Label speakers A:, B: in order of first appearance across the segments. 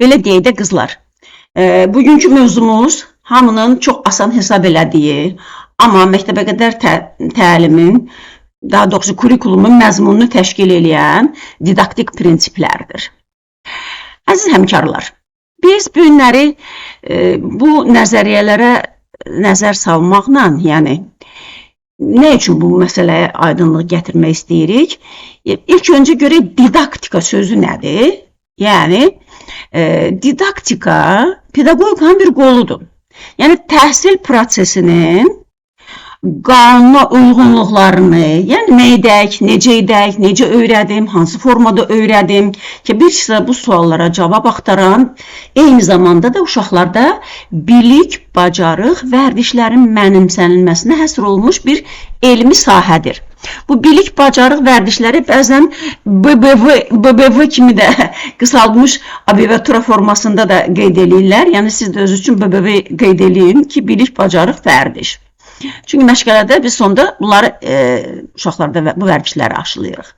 A: Belə deyək də qızlar. Bugünkü mövzumuz hamının çox asan hesab elədiyi, amma məktəbə qədər təlimin, daha doğrusu kurikulumun məzmununu təşkil eləyən didaktik prinsiplərdir. Əziz həmkarlar, biz bu günləri bu nəzəriyyələrə nəzər salmaqla, yəni nə üçün bu məsələyə aydınlıq gətirmək istəyirik? İlk öncə görək didaktika sözü nədir? Yəni didaktika pedaqogikanın bir qoludur. Yəni təhsil prosesinin qanuna uyğunluqlarını, yəni nə edək, necə edək, necə öyrədim, hansı formada öyrədim ki, bir sıra bu suallara cavab axtaran, eyni zamanda da uşaqlarda bilik, bacarıq, vərdişlərin mənimsənilməsinə həsr olunmuş bir elmi sahədir. Bu bilik, bacarıq, vərdişləri bəzən BBV kimi də qısaltmış abreviatura formasında da qeyd eləyirlər. Yəni siz də öz üçün BBV qeyd eləyin ki, bilik, bacarıq, vərdiş. Çünki məşğələdə biz sonda bunları uşaqlarda bu vərdişləri aşılayırıq.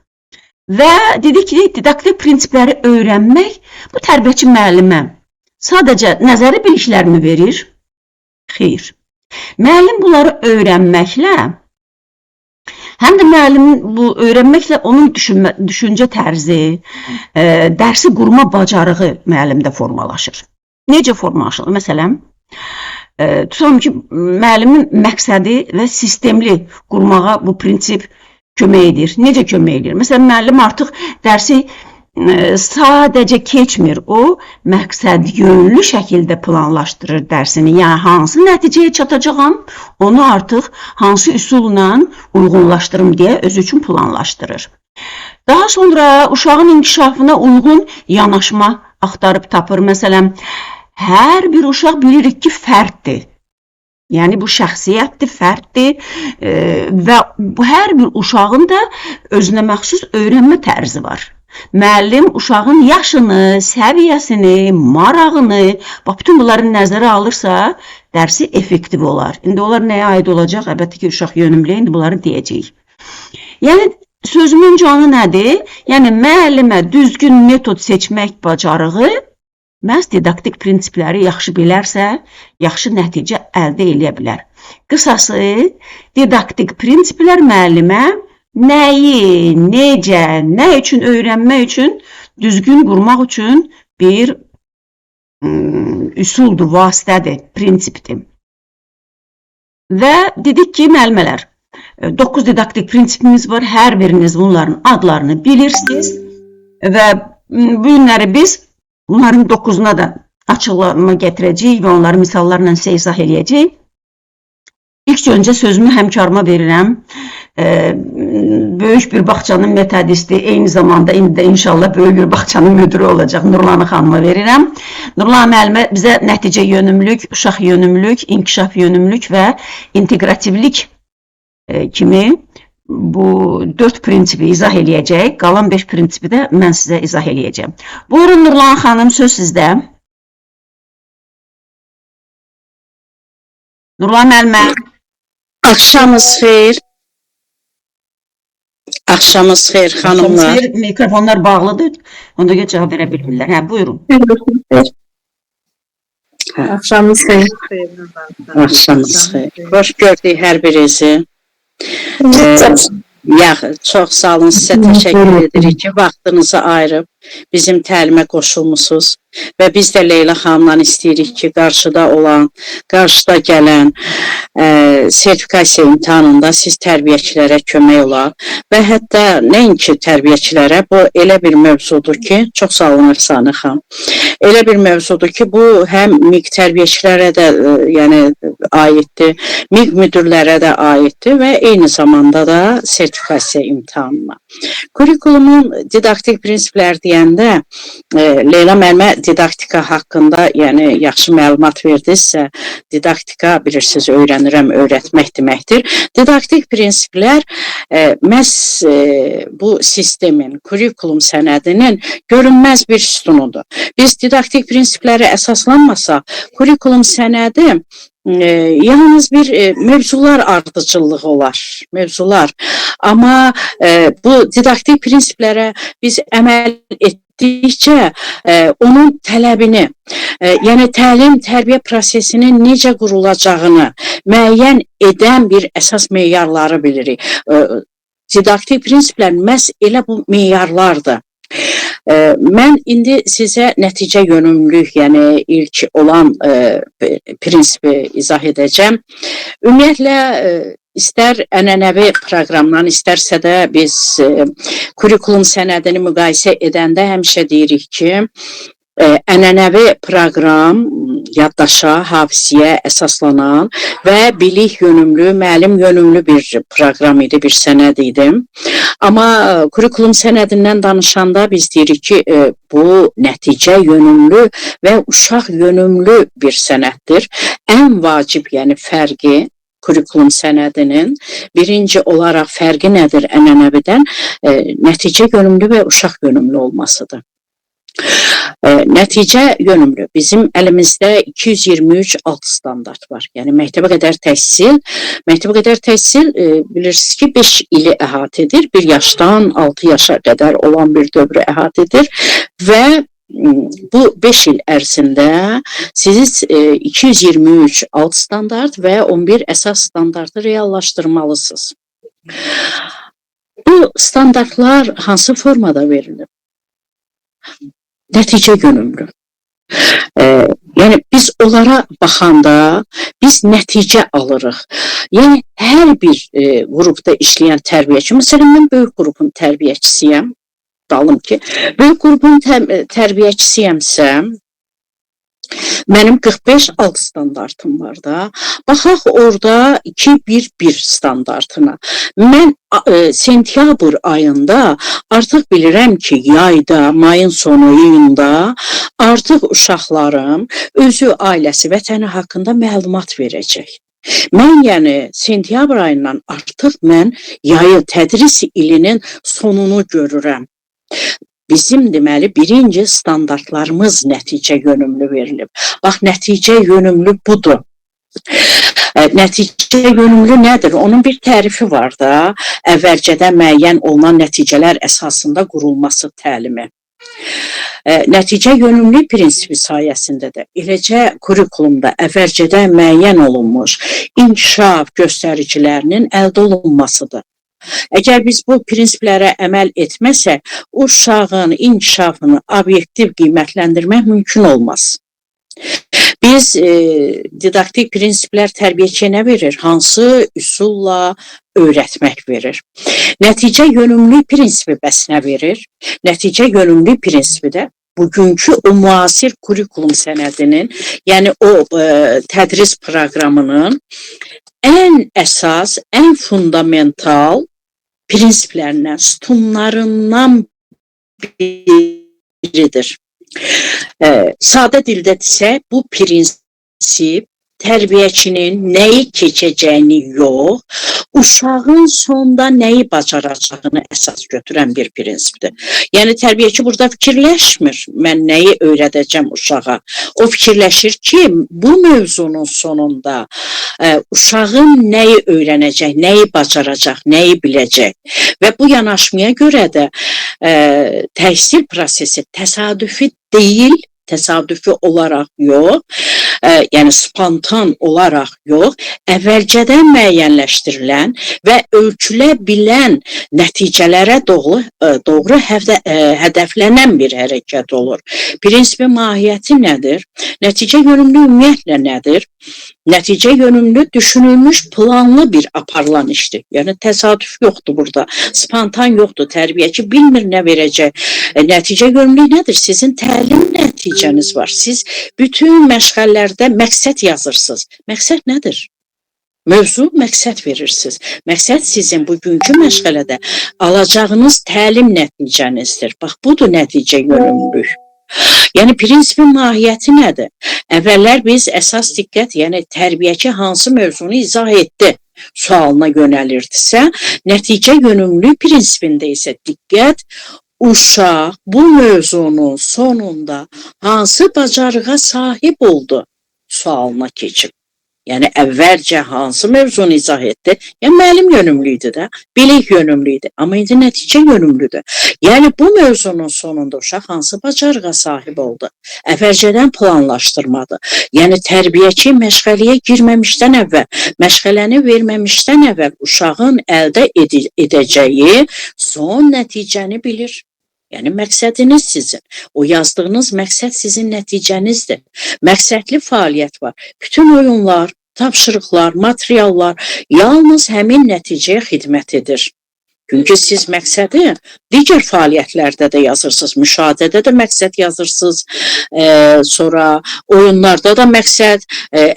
A: Və dedik ki, didaktik prinsipləri öyrənmək bu tərbiyəçi müəllimə sadəcə nəzəri biliklərmi verir? Xeyr. Müəllim bunları öyrənməklə, həm də müəllimin bu öyrənməklə onun düşüncə tərzi, dərsi qurma bacarığı müəllimdə formalaşır. Necə formalaşır? Məsələn, tutalım ki, müəllimin məqsədi və sistemli qurmağa bu prinsip kömək edir. Necə kömək edir? Məsələn, müəllim artıq dərsi sadəcə keçmir, o məqsəd yönlü şəkildə planlaşdırır dərsini. Yəni hansı nəticəyə çatacağam, onu artıq hansı üsulla uyğunlaşdırım deyə özü üçün planlaşdırır. Daha sonra uşağın inkişafına uyğun yanaşma axtarıb tapır. Məsələn, hər bir uşaq bilirik ki, fərddir. Yəni bu şəxsiyyətdir, fərddir və bu hər bir uşağın da özünə məxsus öyrənmə tərzi var. Müəllim uşağın yaşını, səviyyəsini, marağını, bax bütün bunları nəzərə alırsa, dərsi effektiv olar. İndi onlar nəyə aid olacaq? Əlbəttə ki, uşaq yönümlü, indi bunları deyəcəyik. Yəni sözümün canı nədir? Yəni müəllimə düzgün metod seçmək bacarığı məhz didaktik prinsipləri yaxşı bilərsə, yaxşı nəticə əldə eləyə bilər. Qısası, didaktik prinsiplər müəllimə nəyi, necə, nə üçün öyrənmək üçün, düzgün qurmaq üçün bir üsuldur, vasitədir, prinsipdir. Və dedik ki, müəllimələr, 9 didaktik prinsipimiz var. Hər biriniz bunların adlarını bilirsiniz və bu günləri biz bunların 9-una da açıqlama gətirəcəyik və onları misallarla sizə izah eləyəcəyik. İlk öncə sözümü həmkarıma verirəm. Böyük bir bağçanın metodisti, eyni zamanda indi də inşallah böyük bir bağçanın müdiri olacaq Nurlanı xanıma verirəm. Nurlan müəllimə bizə nəticə yönümlük, uşaq yönümlük, inkişaf yönümlük və inteqrativlik kimi bu 4 prinsipi izah eləyəcək. Qalan 5 prinsipi də mən sizə izah eləyəcəm. Buyurun Nurlan xanım, söz sizdə. Nurlan müəllimə.
B: Axşamınız xeyir. Axşamınız xeyir xanımlar.
A: Xeyir, mikrofonlar bağlıdır. Onda görə cavab verə bilmirlər. Hə, buyurun.
C: Axşamınız xeyir.
B: Axşamınız xeyir. Xoş gördük hər birinizi. Çox sağ olun, sizə təşəkkür edirik ki, vaxtınızı ayırıb bizim təlimə qoşulmusunuz və biz də Leyla xanımdan istəyirik ki, qarşıda olan, qarşıda gələn sertifikasiya imtahanında siz tərbiyəçilərə kömək olaq və hətta nəinki tərbiyəçilərə, bu elə bir mövzudur ki, çox sağ olun Əfsanə xanım, elə bir mövzudur ki, bu həm MİQ tərbiyəçilərə də yəni aiddir, MİQ müdirlərə də aiddir və eyni zamanda da sertifikasiya imtahanına. Kurikulumun didaktik prinsipləri deyəndə Leyla müəllimə didaktika haqqında yəni yaxşı məlumat verdinizsə, didaktika bilirsiniz, öyrənirəm, öyrətmək deməkdir. Didaktik prinsiplər məhz bu sistemin, kurikulum sənədinin görünməz bir sütunudur. Biz didaktik prinsiplərə əsaslanmasaq, kurikulum sənədi yalnız bir mövzular ardıcıllığı olar, mövzular. Amma bu didaktik prinsiplərə biz əməl etdikcə onun tələbini, yəni təlim tərbiyə prosesinin necə qurulacağını müəyyən edən bir əsas meyarları bilirik. Didaktik prinsiplər məhz elə bu meyarlardır. Mən indi sizə nəticə yönümlülük, yəni ilk olan prinsipi izah edəcəm. Ümumiyyətlə istər ənənəvi proqramdan, istərsə də biz kurikulum sənədini müqayisə edəndə həmişə deyirik ki, ənənəvi proqram yaddaşa, hafizəyə əsaslanan və bilik yönümlü, müəllim yönümlü bir proqram idi, bir sənəd idi. Amma kurikulum sənədindən danışanda biz deyirik ki, bu nəticə yönümlü və uşaq yönümlü bir sənəddir. Ən vacib, yəni fərqi kurikulum sənədinin birinci olaraq fərqi nədir ənənəvidən? Nəticə yönümlü və uşaq yönümlü olmasıdır. Nəticə yönümlü. Bizim əlimizdə 223 alt standart var. Yəni məktəbə qədər təhsil, məktəbə qədər təhsil bilirsiniz ki, 5 ili əhatə edir. 1 yaşdan 6 yaşa qədər olan bir dövrü əhatə edir və bu 5 il ərzində siz 223 alt standart və 11 əsas standartı reallaşdırmalısınız. Bu standartlar hansı formada verilir? Nəticə yönümlü. Yəni biz onlara baxanda biz nəticə alırıq. Yəni hər bir qrupda işləyən tərbiyəçi, məsələn mən böyük qrupun tərbiyəçisiyəm, dalım ki, böyük qrupun tərbiyəçisiyəmsə, mənim 45 alt standartım var da. Baxaq orada 2-1-1 standartına. Mən sentyabr ayında artıq bilirəm ki, yayda, mayın sonu, iyunda artıq uşaqlarım özü, ailəsi, vətəni haqqında məlumat verəcək. Mən yəni sentyabr ayından artıq mən yayı, tədris ilinin sonunu görürəm. Bizim deməli birinci standartlarımız nəticə yönümlü verilib. Bax, nəticə yönümlü budur. Nəticə yönümlü nədir? Onun bir tərifi var da, əvvəlcədən müəyyən olunan nəticələr əsasında qurulması təlimi. Nəticə yönümlü prinsipi sayəsində də eləcə kurikulumda əvvəlcədən müəyyən olunmuş inkişaf göstəricilərinin əldə olunmasıdır. Əgər biz bu prinsiplərə əməl etməsək, uşağın inkişafını obyektiv qiymətləndirmək mümkün olmaz. Biz didaktik prinsiplər tərbiyəçiyə nə verir? Hansı üsulla öyrətmək verir? Nəticə yönümlü prinsipi bəs nə verir? Nəticə yönümlü prinsipi də bugünkü o müasir kurikulum sənədinin, yəni o tədris proqramının ən əsas, ən fundamental prinsiplərindən, sütunlarından biridir. Sadə dildə desək, bu prinsip tərbiyəçinin nəyi keçəcəyini yox, uşağın sonda nəyi bacaracağını əsas götürən bir prinsipdir. Yəni tərbiyəçi burada fikirləşmir, mən nəyi öyrədəcəm uşağa. O fikirləşir ki, bu mövzunun sonunda uşağın nəyi öyrənəcək, nəyi bacaracaq, nəyi biləcək. Və bu yanaşmaya görə də təhsil prosesi təsadüfi deyil, təsadüfi olaraq yox, yəni spontan olaraq yox, əvvəlcədən müəyyənləşdirilən və ölçülə bilən nəticələrə doğru hədəflənən bir hərəkət olur. Prinsipin mahiyyəti nədir? Nəticə yönümlü ümumiyyətlə nədir? Nəticə yönümlü düşünülmüş, planlı bir aparılan işdir. Yəni təsadüf yoxdur burada, spontan yoxdur, tərbiyəçi bilmir nə verəcək. Nəticə yönümlü nədir? Sizin təlim nəticəniz var. Siz bütün məşğələlərdə məqsəd yazırsınız. Məqsəd nədir? Mövzu, məqsəd verirsiniz. Məqsəd sizin bugünkü məşğələdə alacağınız təlim nəticənizdir. Bax, budur nəticə yönümlülük. Yəni prinsipin mahiyyəti nədir? Əvvəllər biz əsas diqqət, yəni tərbiyəçi hansı mövzunu izah etdi sualına yönəlirdisə, nəticə yönümlü prinsipində isə diqqət uşaq bu mövzunun sonunda hansı bacarığa sahib oldu sualına keçib. Yəni əvvəlcə hansı mövzunu izah etdi? Yəni müəllim yönümlü idi də, bilik yönümlü idi. Amma indi nəticə yönümlüdür. Yəni bu mövzunun sonunda uşaq hansı bacarığa sahib oldu? Əvvəlcədən planlaşdırmadı. Yəni tərbiyəçi məşğələyə girməmişdən əvvəl, məşğələni verməmişdən əvvəl uşağın əldə edəcəyi son nəticəni bilir. Yəni məqsədiniz sizin. O yazdığınız məqsəd sizin nəticənizdir. Məqsədli fəaliyyət var. Bütün oyunlar, tapşırıqlar, materiallar yalnız həmin nəticəyə xidmət edir. Çünki siz məqsədi digər fəaliyyətlərdə də yazırsınız, müşahidədə də məqsəd yazırsınız, sonra oyunlarda da məqsəd,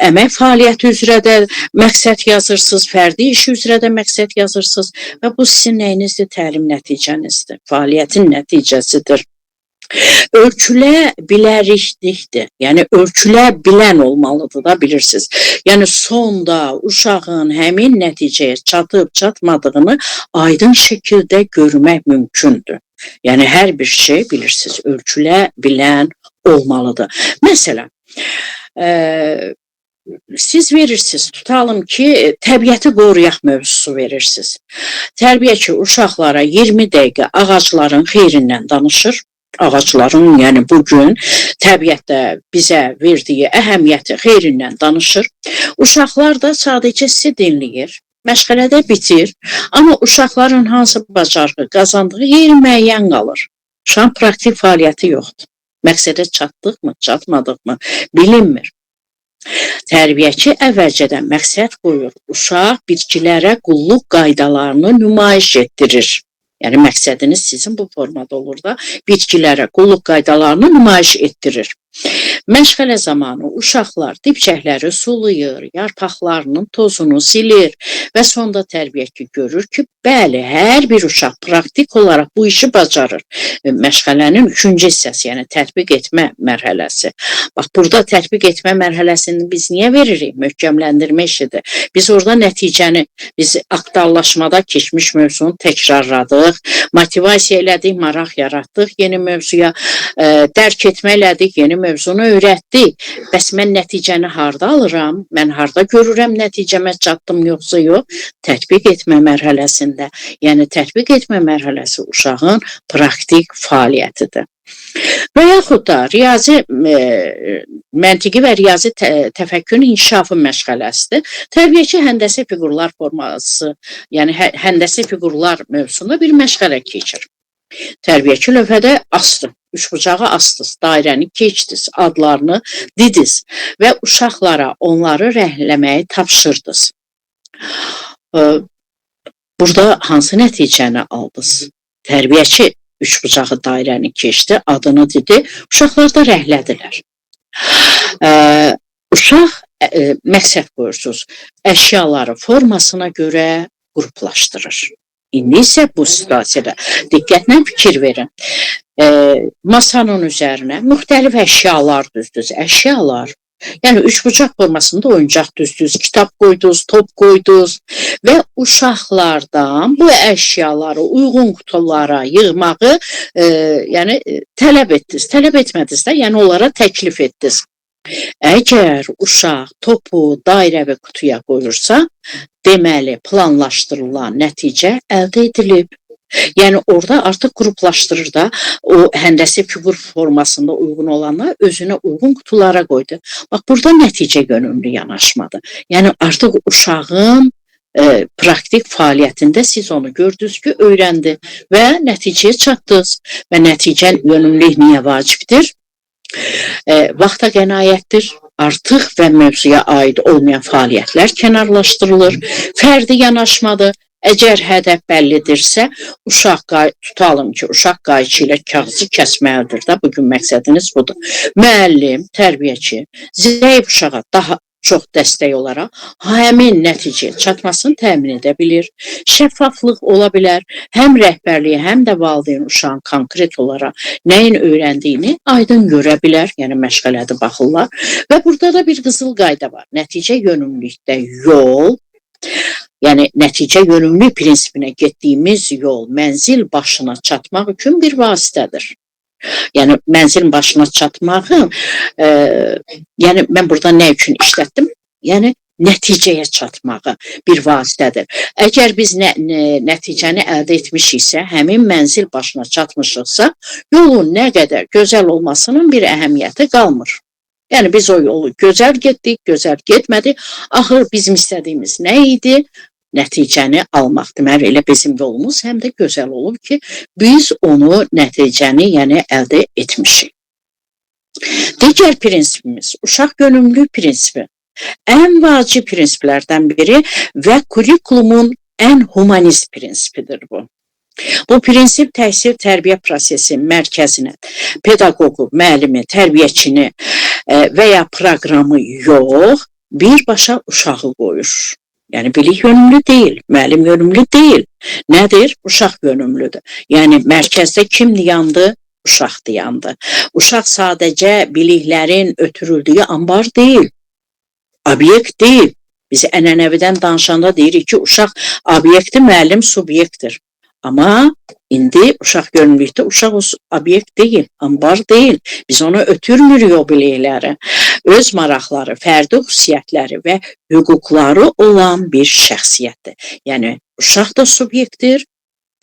B: əmək fəaliyyəti üzrə də məqsəd yazırsınız, fərdi iş üzrə də məqsəd yazırsınız və bu sizin nəyinizdir? Təlim nəticənizdir, fəaliyyətin nəticəsidir. Ölçülə biləriklikdir. Yəni ölçülə bilən olmalıdır da bilirsiniz. Yəni sonda uşağın həmin nəticəyə çatıb çatmadığını aydın şəkildə görmək mümkündür. Yəni hər bir şey bilirsiniz, ölçülə bilən olmalıdır. Məsələn, siz verirsiniz, tutalım ki, təbiəti qoruyaq mövzusu verirsiniz. Tərbiyəçi uşaqlara 20 dəqiqə ağacların xeyrindən danışır. Ağacların, yəni bugün təbiətdə bizə verdiyi əhəmiyyəti xeyrindən danışır. Uşaqlar da sadəcə sizi dinləyir. Məşğələdə bitir. Amma uşaqların hansı bacarığı qazandığı yeri müəyyən qalır. Uşağın praktik fəaliyyəti yoxdur. Məqsədə çatdıqmı, çatmadıqmı bilinmir. Tərbiyəçi əvvəlcədən məqsəd qoyur. Uşaq bitkilərə qulluq qaydalarını nümayiş etdirir. Yəni məqsədiniz sizin bu formada olur da, bitkilərə qulluq qaydalarını nümayiş etdirir. Məşğələ zamanı uşaqlar dibçəkləri sulayır, yarpaqlarının tozunu silir və sonda tərbiyəçi görür ki, bəli, hər bir uşaq praktik olaraq bu işi bacarır. Məşğələnin üçüncü hissəsi, yəni tətbiq etmə mərhələsi. Bax, burada tətbiq etmə mərhələsini biz niyə veririk? Möhkəmləndirmə işidir. Biz orada nəticəni, biz aktuallaşmada keçmiş mövzunu təkrarladıq, motivasiya elədik, maraq yaratdıq yeni mövzuya, dərk etmə elədik, yeni mövzunu öyrətdik. Bəs mən nəticəni harda alıram? Mən harda görürəm nəticəmə çatdım yoxsa yox? Tətbiq etmə mərhələsində. Yəni tətbiq etmə mərhələsi uşağın praktik fəaliyyətidir. Və yaxud da riyazi, məntiqi və riyazi təfəkkürün inkişafı məşğələsidir. Tərbiyəçi həndəsi fiqurlar forması, yəni həndəsi fiqurlar mövzusunda bir məşğələ keçir. Tərbiyəçi lövhədə asdı, üçbucağı asdınız, dairəni keçdiniz, adlarını dediniz və uşaqlara onları rəngləməyi tapşırdınız. Burada hansı nəticəni aldınız? Tərbiyəçi üçbucağı dairəni keçdi, adını dedi, uşaqlar da rənglədilər. Uşaq məqsəd qoyursunuz, əşyaları formasına görə qruplaşdırır. İndi isə bu situasiyada diqqətlə fikir verin. Masanın üzərinə müxtəlif əşyalar düzdünüz. Əşyalar, yəni üçbucaq formasında oyuncaq düzdünüz, kitab qoydunuz, top qoydunuz və uşaqlardan bu əşyaları uyğun qutulara yığmağı yəni tələb etdiniz. Tələb etmədiniz də, yəni onlara təklif etdiniz. Əgər uşaq topu dairəvi qutuya qoyursa, deməli planlaşdırılan nəticə əldə edilib. Yəni orada artıq qruplaşdırır da, o həndəsi fiqur formasında uyğun olanlar özünə uyğun qutulara qoydu. Bax, burada nəticə yönümlü yanaşmadır. Yəni artıq uşağın praktik fəaliyyətində siz onu gördünüz ki, öyrəndi və nəticəyə çatdınız. Və nəticə yönümlülük niyə vacibdir? Vaxta qənaətdir. Artıq və mövzuya aid olmayan fəaliyyətlər kənarlaşdırılır. Fərdi yanaşmadır. Əgər hədəf bəllidirsə, uşaq tutalım ki, uşaq qayçı ilə kağızı kəsməlidir də, bugün məqsədiniz budur. Müəllim, tərbiyəçi zəif uşağa daha çox dəstək olaraq həmin nəticəyə çatmasını təmin edə bilir. Şəffaflıq ola bilər. Həm rəhbərliyi, həm də valideyn uşağın konkret olaraq nəyin öyrəndiyini aydın görə bilər. Yəni məşğələdə baxırlar. Və burada da bir qızıl qayda var. Nəticə yönümlülükdə yol, yəni nəticə yönümlülük prinsipinə getdiyimiz yol mənzil başına çatmaq üçün bir vasitədir. Yəni mənzilin başına çatmağı, yəni mən burada nə üçün işlətdim? Yəni Nəticəyə çatmağı bir vasitədir. Əgər biz nəticəni əldə etmişiksə, həmin mənzil başına çatmışıqsa, yolun nə qədər gözəl olmasının bir əhəmiyyəti qalmır. Yəni biz o yolu gözəl getdik, gözəl getmədik. Axır bizim istədiyimiz nə idi? Nəticəni almaq. Deməli, elə bizim yolumuz həm də gözəl olub ki, biz onu nəticəni, yəni əldə etmişik. Digər prinsipimiz uşaq yönümlü prinsipi. Ən vacib prinsiplərdən biri və kurikulumun ən humanist prinsipidir bu. Bu prinsip təhsil tərbiyə prosesinin mərkəzinə pedaqoqu, müəllimi, tərbiyəçini və ya proqramı yox, birbaşa uşağı qoyur. Yəni bilik yönümlü deyil, müəllim yönümlü deyil. Nədir? Uşaq yönümlüdür. Yəni mərkəzdə kim dayandı? Uşaq dayandı. Uşaq sadəcə biliklərin ötürüldüyü ambar deyil, obyekt deyil. Biz ənənəvidən danışanda deyirik ki, uşaq obyekti, müəllim subyektdir. Amma indi uşaq yönümlülükdə uşaq o obyekt deyil, ambar deyil. Biz onu ötürmürük o bilikləri. Öz maraqları, fərdi xüsusiyyətləri və hüquqları olan bir şəxsiyyətdir. Yəni uşaq da subyektdir,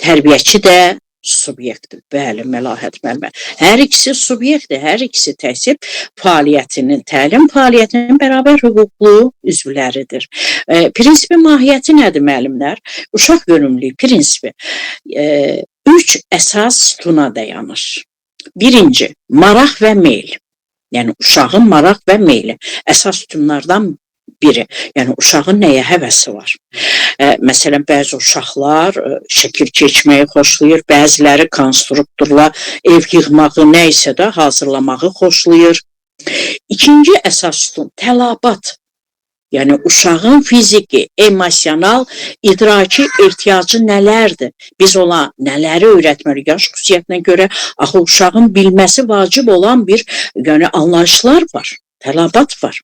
B: tərbiyəçi də subyektdir. Bəli, Məlahət müəllimə. Hər ikisi subyektdir, hər ikisi təhsil fəaliyyətinin, təlim fəaliyyətinin bərabər hüquqlu üzvləridir. Prinsipin mahiyyəti nədir müəllimlər? Uşaq yönümlülük prinsipi üç əsas sütuna dayanır. Birinci, maraq və meyl. Yəni uşağın maraq və meyli əsas sütunlardan biri. Yəni uşağın nəyə həvəsi var? Məsələn, bəzi uşaqlar şəkil keçməyi xoşlayır, bəziləri konstruktorla ev yığmağı, nə isə də hazırlamağı xoşlayır. İkinci əsas sütun tələbat. Yəni uşağın fiziki, emosional, idraki ehtiyacı nələrdir? Biz ona nələri öyrətməliyik? Yaş xüsusiyyətinə görə axı uşağın bilməsi vacib olan bir yəni anlayışlar var, tələbat var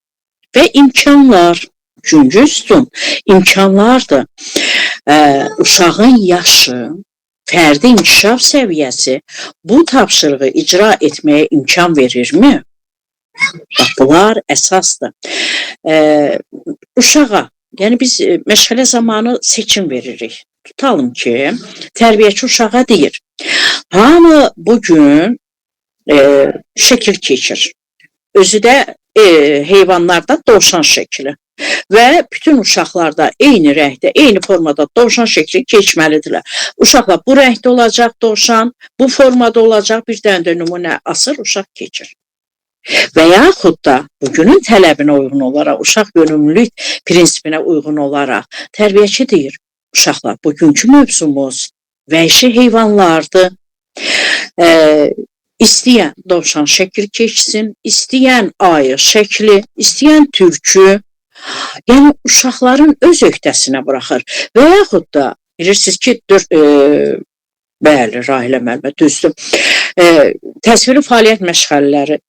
B: və imkanlar. Üçüncü sütun imkanlardır. Uşağın yaşı, fərdi inkişaf səviyyəsi bu tapşırığı icra etməyə imkan verirmi? Bax, bunlar əsasdır. Uşağa, yəni biz məşğələ zamanı seçim veririk. Tutalım ki, tərbiyəçi uşağa deyir, hamı bugün şəkil keçir. Özü də heyvanlardan dovşan şəkli. Və bütün uşaqlar da eyni rəngdə, eyni formada dovşan şəkli keçməlidirlər. Uşaqlar bu rəngdə olacaq dovşan, bu formada olacaq, bir dənə də nümunə asır, uşaq keçir. Və yaxud da bugünün tələbinə uyğun olaraq, uşaq yönümlülük prinsipinə uyğun olaraq tərbiyəçi deyir, uşaqlar, bugünkü mövzumuz vəhşi heyvanlardır. İstəyən dovşan şəkli keçsin, istəyən ayı şəkli, istəyən tülkü. Yəni uşaqların öz öhdəsinə buraxır. Və yaxud da bilirsiniz ki, bəli, Rahilə müəllimə, düzdür. Təsviri fəaliyyət məşğələləri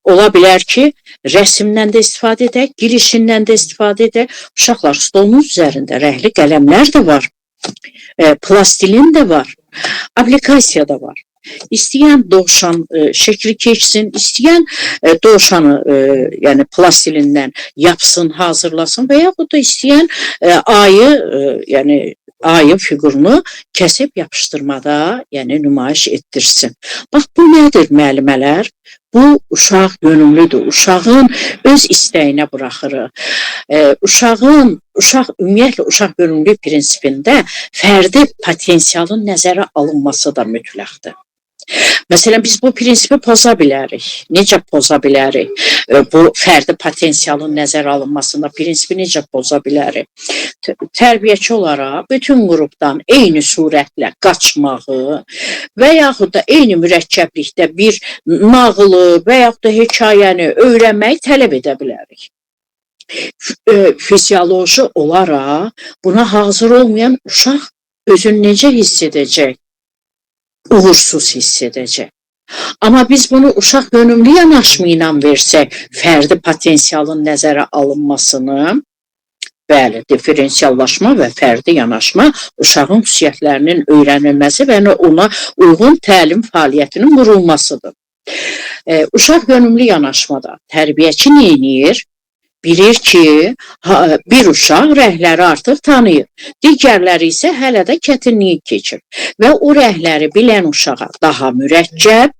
B: ola bilər ki, rəsmdən də istifadə edək, girişindən də istifadə edək. Uşaqlar, stolun üzərində rəngli qələmlər də var, plastilin də var, aplikasiya da var. İstəyən dovşan şəkli keçsin, istəyən dovşanı yəni plastilindən yapsın, hazırlasın və yaxud da istəyən ayı, yəni ayı fiqurunu kəsib yapışdırmada, yəni nümayiş etdirsin. Bax bu nədir müəllimələr? Bu uşaq yönümlüdür. Uşağın öz istəyinə buraxırıq. Uşaq ümumiyyətlə uşaq yönümlülük prinsipində fərdi potensialın nəzərə alınması da mütləqdir. Məsələn, biz bu prinsipi poza bilərik. Necə poza bilərik? Bu fərdi potensialın nəzərə alınmasında prinsipi necə poza bilərik? Tərbiyəçi olaraq bütün qrupdan eyni surətlə qaçmağı və yaxud da eyni mürəkkəblikdə bir nağılı və yaxud da hekayəni öyrənməyi tələb edə bilərik. Fizioloji olaraq buna hazır olmayan uşaq özünü necə hiss edəcək? Uğursuz hiss edəcək. Amma biz bunu uşaq yönümlü yanaşma ilə versək, fərdi potensialın nəzərə alınmasını, bəli, diferensiallaşma və fərdi yanaşma uşağın xüsusiyyətlərinin öyrənilməsi və ona uyğun təlim fəaliyyətinin qurulmasıdır. Uşaq yönümlü yanaşmada tərbiyəçi nə edir? Bilir ki, bir uşaq rəngləri artıq tanıyır. Digərləri isə hələ də çətinlik keçir. Və o rəngləri bilən uşağa daha mürəkkəb,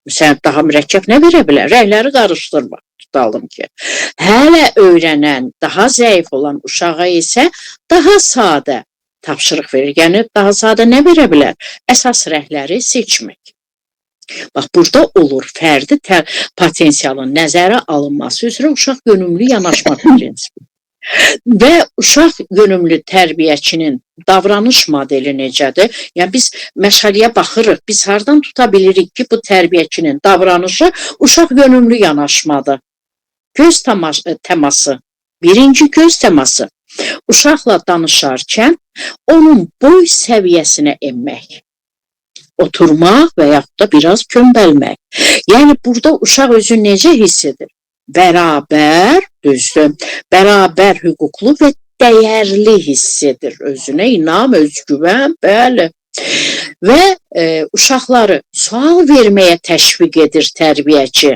B: məsələn, daha mürəkkəb nə verə bilər? Rəngləri qarışdırma, tutalım ki. Hələ öyrənən, daha zəif olan uşağa isə daha sadə tapşırıq verir. Yəni, daha sadə nə verə bilər? Əsas rəngləri seçmək. Bax, burada olur fərdi potensialın nəzərə alınması üzrə uşaq yönümlü yanaşma prinsipi. Və uşaq yönümlü tərbiyəçinin davranış modeli necədir? Yəni biz məşğələyə baxırıq, biz hardan tuta bilirik ki, bu tərbiyəçinin davranışı uşaq yönümlü yanaşmadır? Göz təması, birinci göz təması. Uşaqla danışarkən onun boy səviyyəsinə enmək, oturmaq və yaxud da biraz kömbəlmək. Yəni burada uşaq özünü necə hiss edir? Bərabər, düzdür, bərabər hüquqlu və dəyərli hiss edir özünə, inam, özgüvən, bəli. Və uşaqları sual verməyə təşviq edir tərbiyəçi.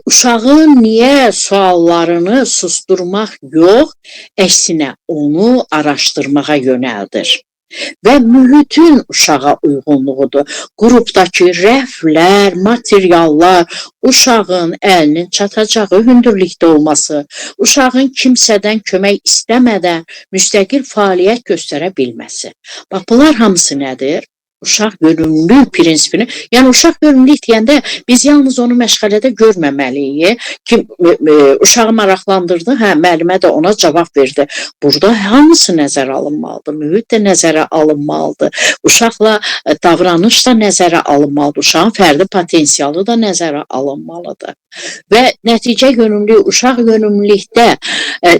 B: Uşağın niyə suallarını susturmaq yox, əksinə onu araşdırmağa yönəldir. Və mühitin uşağa uyğunluğudur. Qrupdakı rəflər, materiallar, uşağın əlinin çatacağı hündürlükdə olması, uşağın kimsədən kömək istəmədən müstəqil fəaliyyət göstərə bilməsi. Bax, bunlar hamısı nədir? Uşaq yönümlülük prinsipini, yəni uşaq yönümlülük deyəndə biz yalnız onu məşğələdə görməməliyik ki, uşağı maraqlandırdı, hə, müəllimə də ona cavab verdi. Burada hamısı nəzərə alınmalıdır, mühit də nəzərə alınmalıdır, uşaqla davranış da nəzərə alınmalıdır, uşağın fərdi potensialı da nəzərə alınmalıdır. Və nəticə yönümlülük, uşaq yönümlülükdə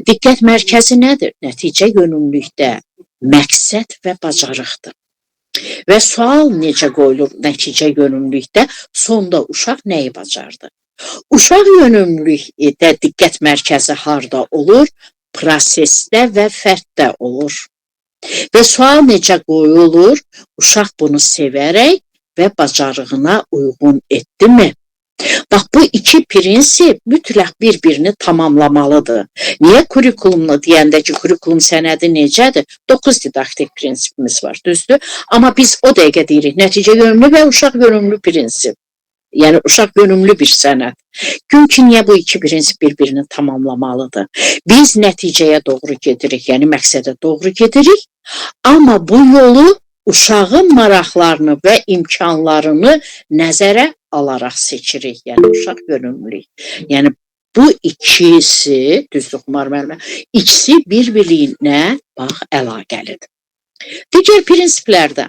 B: diqqət mərkəzi nədir? Nəticə yönümlülükdə məqsəd və bacarıqdır. Və sual necə qoyulur nəticə yönümlülükdə? Sonda uşaq nəyi bacardı? Uşaq yönümlülükdə diqqət mərkəzi harda olur? Prosesdə və fərddə olur. Və sual necə qoyulur? Uşaq bunu sevərək və bacarığına uyğun etdimi? Bax, bu iki prinsip mütləq bir-birini tamamlamalıdır. Niyə kurikulumla deyəndə ki, kurikulum sənədi necədir? 9 didaktik prinsipimiz var, düzdür? Amma biz o dəqiqə deyirik, nəticə yönümlü və uşaq yönümlü prinsip. Yəni, uşaq yönümlü bir sənəd. Gün ki, niyə bu iki prinsip bir-birini tamamlamalıdır? Biz nəticəyə doğru gedirik, yəni məqsədə doğru gedirik, amma bu yolu uşağın maraqlarını və imkanlarını nəzərə alaraq seçirik. Yəni, uşaq yönümlülük. Yəni, bu ikisi, düzdür Xumar müəllimə, ikisi bir-birinə bax, əlaqəlidir. Digər prinsiplərdə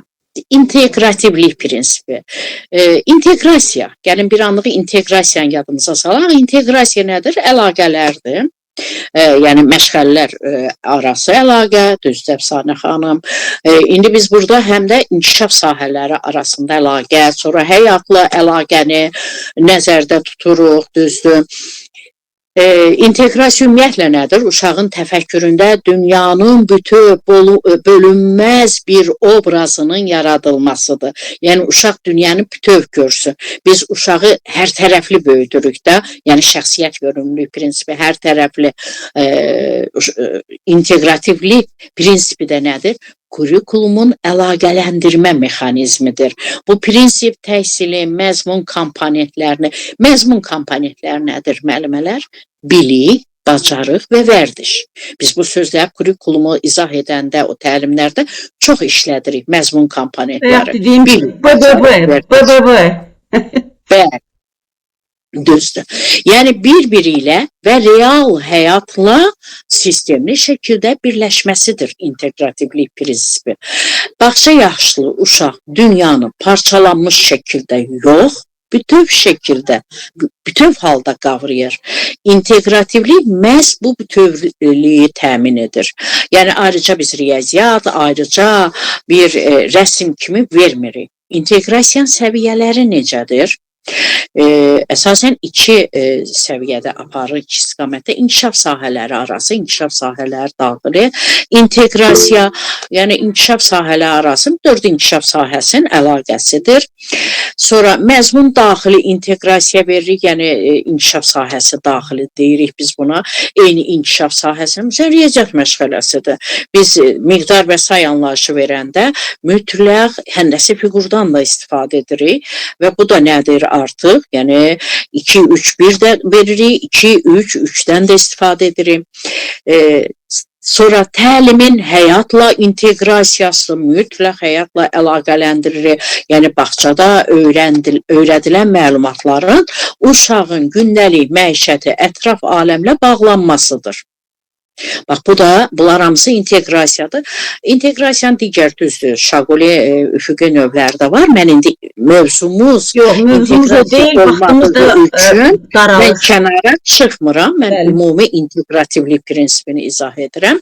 B: integrativlik prinsipi. İnteqrasiya, gəlin bir anlığı inteqrasiyanı yadımıza salaq. İnteqrasiya nədir? Əlaqələrdir. Yəni məşğələlər arası əlaqə, düzdür Əfsanə xanım. İndi biz burada həm də inkişaf sahələri arasında əlaqə, sonra həyatla əlaqəni nəzərdə tuturuq, düzdür. İnteqrasiya ümumiyyətlə nədir? Uşağın təfəkküründə dünyanın bütöv, bölünməz bir obrazının yaradılmasıdır. Yəni uşaq dünyanı bütöv görsün. Biz uşağı hər tərəfli böyüdürük də, yəni şəxsiyyət yönümlülük prinsipi, hər tərəfli inteqrativlik prinsipi də nədir? Kurikulumun əlaqələndirmə mexanizmidir. Bu prinsip təhsilin məzmun komponentlərini, məzmun komponentləri nədir müəllimələr? Bilik, bacarıq və vərdiş. Biz bu sözləri kurikulumu izah edəndə, o təlimlərdə çox işlədirik, məzmun komponentləri.
A: Dediyim kimi BBB, BBB.
B: Bəli. Düzdür. Yəni bir-biri ilə və real həyatla sistemli şəkildə birləşməsidir inteqrativlik prinsipi. Bağça yaşlı uşaq dünyanı parçalanmış şəkildə yox, bütöv şəkildə, bütöv halda qavrayır. İnteqrativlik məhz bu bütövlüyü təmin edir. Yəni ayrıca biz riyaziyyat, ayrıca bir rəsm kimi vermirik. İnteqrasiyanın səviyyələri necədir? Əsasən iki səviyyədə aparır, iki istiqamətdə inkişaf sahələri arası, inkişaf sahələri daxili inteqrasiya, yəni inkişaf sahələri arası 4 inkişaf sahəsinin əlaqəsidir. Sonra məzmun daxili inteqrasiya veririk, yəni inkişaf sahəsi daxili deyirik biz buna. Eyni inkişaf sahəsinin, məsələn, riyaziyyat məşğələsidir. Biz miqdar və say anlayışı verəndə mütləq həndəsi fiqurdan da istifadə edirik və bu da nədir artıq? Yəni 2, 3, 1 də veririk, 2, 3, 3-dən də istifadə edirik. Sonra təlimin həyatla inteqrasiyası mütləq həyatla əlaqələndiririk. Yəni bağçada öyrədilən məlumatların uşağın gündəlik məişəti, ətraf aləmlə bağlanmasıdır. Bax, bu da, bunlar hamısı inteqrasiyadır. İnteqrasiyanın digər düzdür, şaquli, üfüqi növləri də var. Mən indi mövzumuz
A: Yox, mövzumuz o deyil, vaxtımız da
B: üçün mən
A: daralır.
B: kənara çıxmıram. Mən
A: Bəli.
B: ümumi inteqrativlik prinsipini izah edirəm.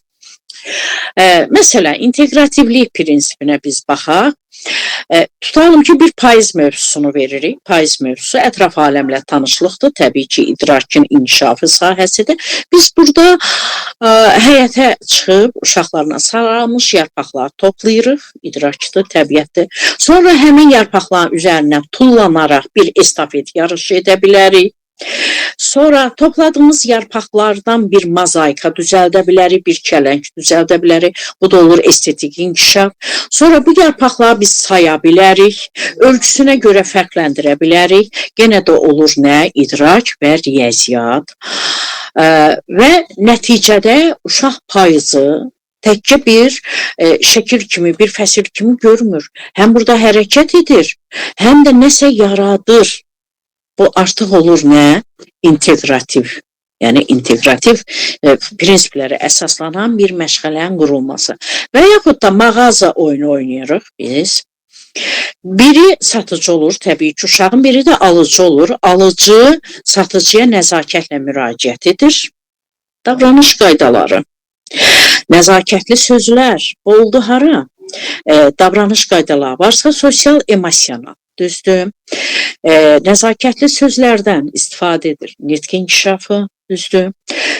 B: Məsələn, inteqrativlik prinsipinə biz baxaq. Tutalım ki, bir payız mövzusunu veririk. Payız mövzusu ətraf aləmlə tanışlıqdır. Təbii ki, idrakin inkişafı sahəsidir. Biz burada həyətə çıxıb uşaqlarla saralmış yarpaqlar toplayırıq. İdrakdır, təbiətdir. Sonra həmin yarpaqların üzərindən tullanaraq bir estafet yarışı edə bilərik. Sonra topladığımız yarpaqlardan bir mozaika düzəldə bilərik, bir kələng düzəldə bilərik. Bu da olur estetik inkişaf. Sonra bu yarpaqları biz saya bilərik, ölçüsünə görə fərqləndirə bilərik. Yenə də olur nə? İdrak və riyaziyyat. Və nəticədə uşaq payızı təkcə bir şəkil kimi, bir fəsil kimi görmür. Həm burada hərəkət edir, həm də nəsə yaradır. Bu artıq olur nə? İnteqrativ. Yəni inteqrativ prinsiplərə əsaslanan bir məşğələnin qurulması. Və yaxud da mağaza oyunu oynayırıq biz. Biri satıcı olur, təbii ki, uşağın, biri də alıcı olur. Alıcı satıcıya nəzakətlə müraciət edir. Davranış qaydaları, nəzakətli sözlər oldu hara? Davranış qaydaları varsa sosial, emosional, düzdür? Nəzakətli sözlərdən istifadə edir. Nitq inkişafı, düzdür?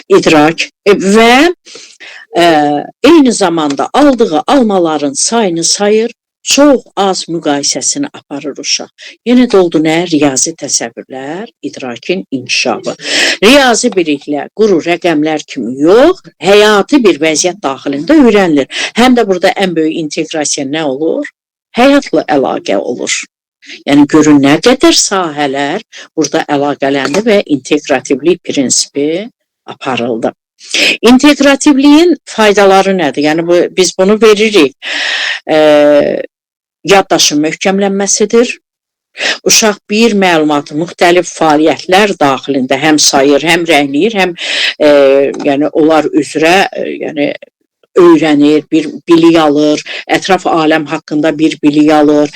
B: İdrak və eyni zamanda aldığı almaların sayını sayır, çox az müqayisəsini aparır uşaq. Yenə də oldu nə? Riyazi təsəvvürlər, idrakin inkişafı. Riyazi biliklər quru rəqəmlər kimi yox, həyati bir vəziyyət daxilində öyrənilir. Həm də burada ən böyük inteqrasiya nə olur? Həyatla əlaqə olur. Yəni görün nə qədər sahələr burada əlaqələndi və inteqrativlik prinsipi aparıldı. İnteqrativliyin faydaları nədir? Yəni biz bunu veririk. Yaddaşın möhkəmlənməsidir. Uşaq bir məlumatı müxtəlif fəaliyyətlər daxilində həm sayır, həm rəngləyir, həm yəni onlar üzrə yəni öyrənir, bir bilik alır, ətraf aləm haqqında bir bilik alır.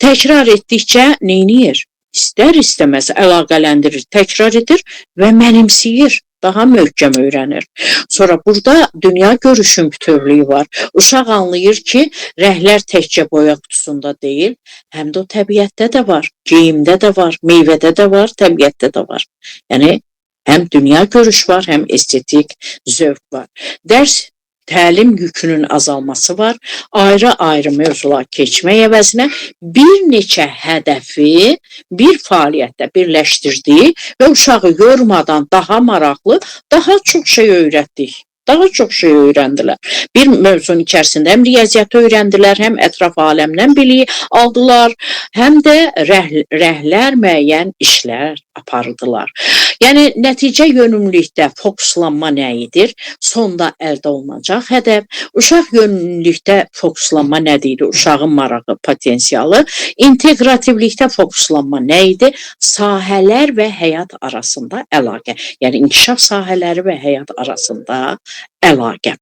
B: Təkrar etdikcə neyniyir? İstər istəməz əlaqələndirir, təkrar edir və mənimsəyir, daha möhkəm öyrənir. Sonra burada dünya görüşün bütövlüyü var. Uşaq anlayır ki, rənglər təkcə boya qutusunda deyil, həm də o təbiətdə də var, geyimdə də var, meyvədə də var, təbiətdə də var. Yəni, həm dünya görüş var, həm estetik zövq var. Dərs təlim yükünün azalması var. Ayrı-ayrı mövzular keçmək əvəzinə bir neçə hədəfi bir fəaliyyətdə birləşdirdik və uşağı yormadan daha maraqlı, daha çox şey öyrətdik. Daha çox şey öyrəndilər. Bir mövzunun içərisində həm riyaziyyatı öyrəndilər, həm ətraf aləmdən biliyi aldılar, həm də rəhlər müəyyən işlər apardılar. Yəni, nəticə yönümlülükdə fokuslanma nə edir? Sonda əldə olunacaq hədəf. Uşaq yönümlülükdə fokuslanma nə deyir? Uşağın marağı, potensialı. İnteqrativlikdə fokuslanma nə idi? Sahələr və həyat arasında əlaqə. Yəni, inkişaf sahələri və həyat arasında əlaqə.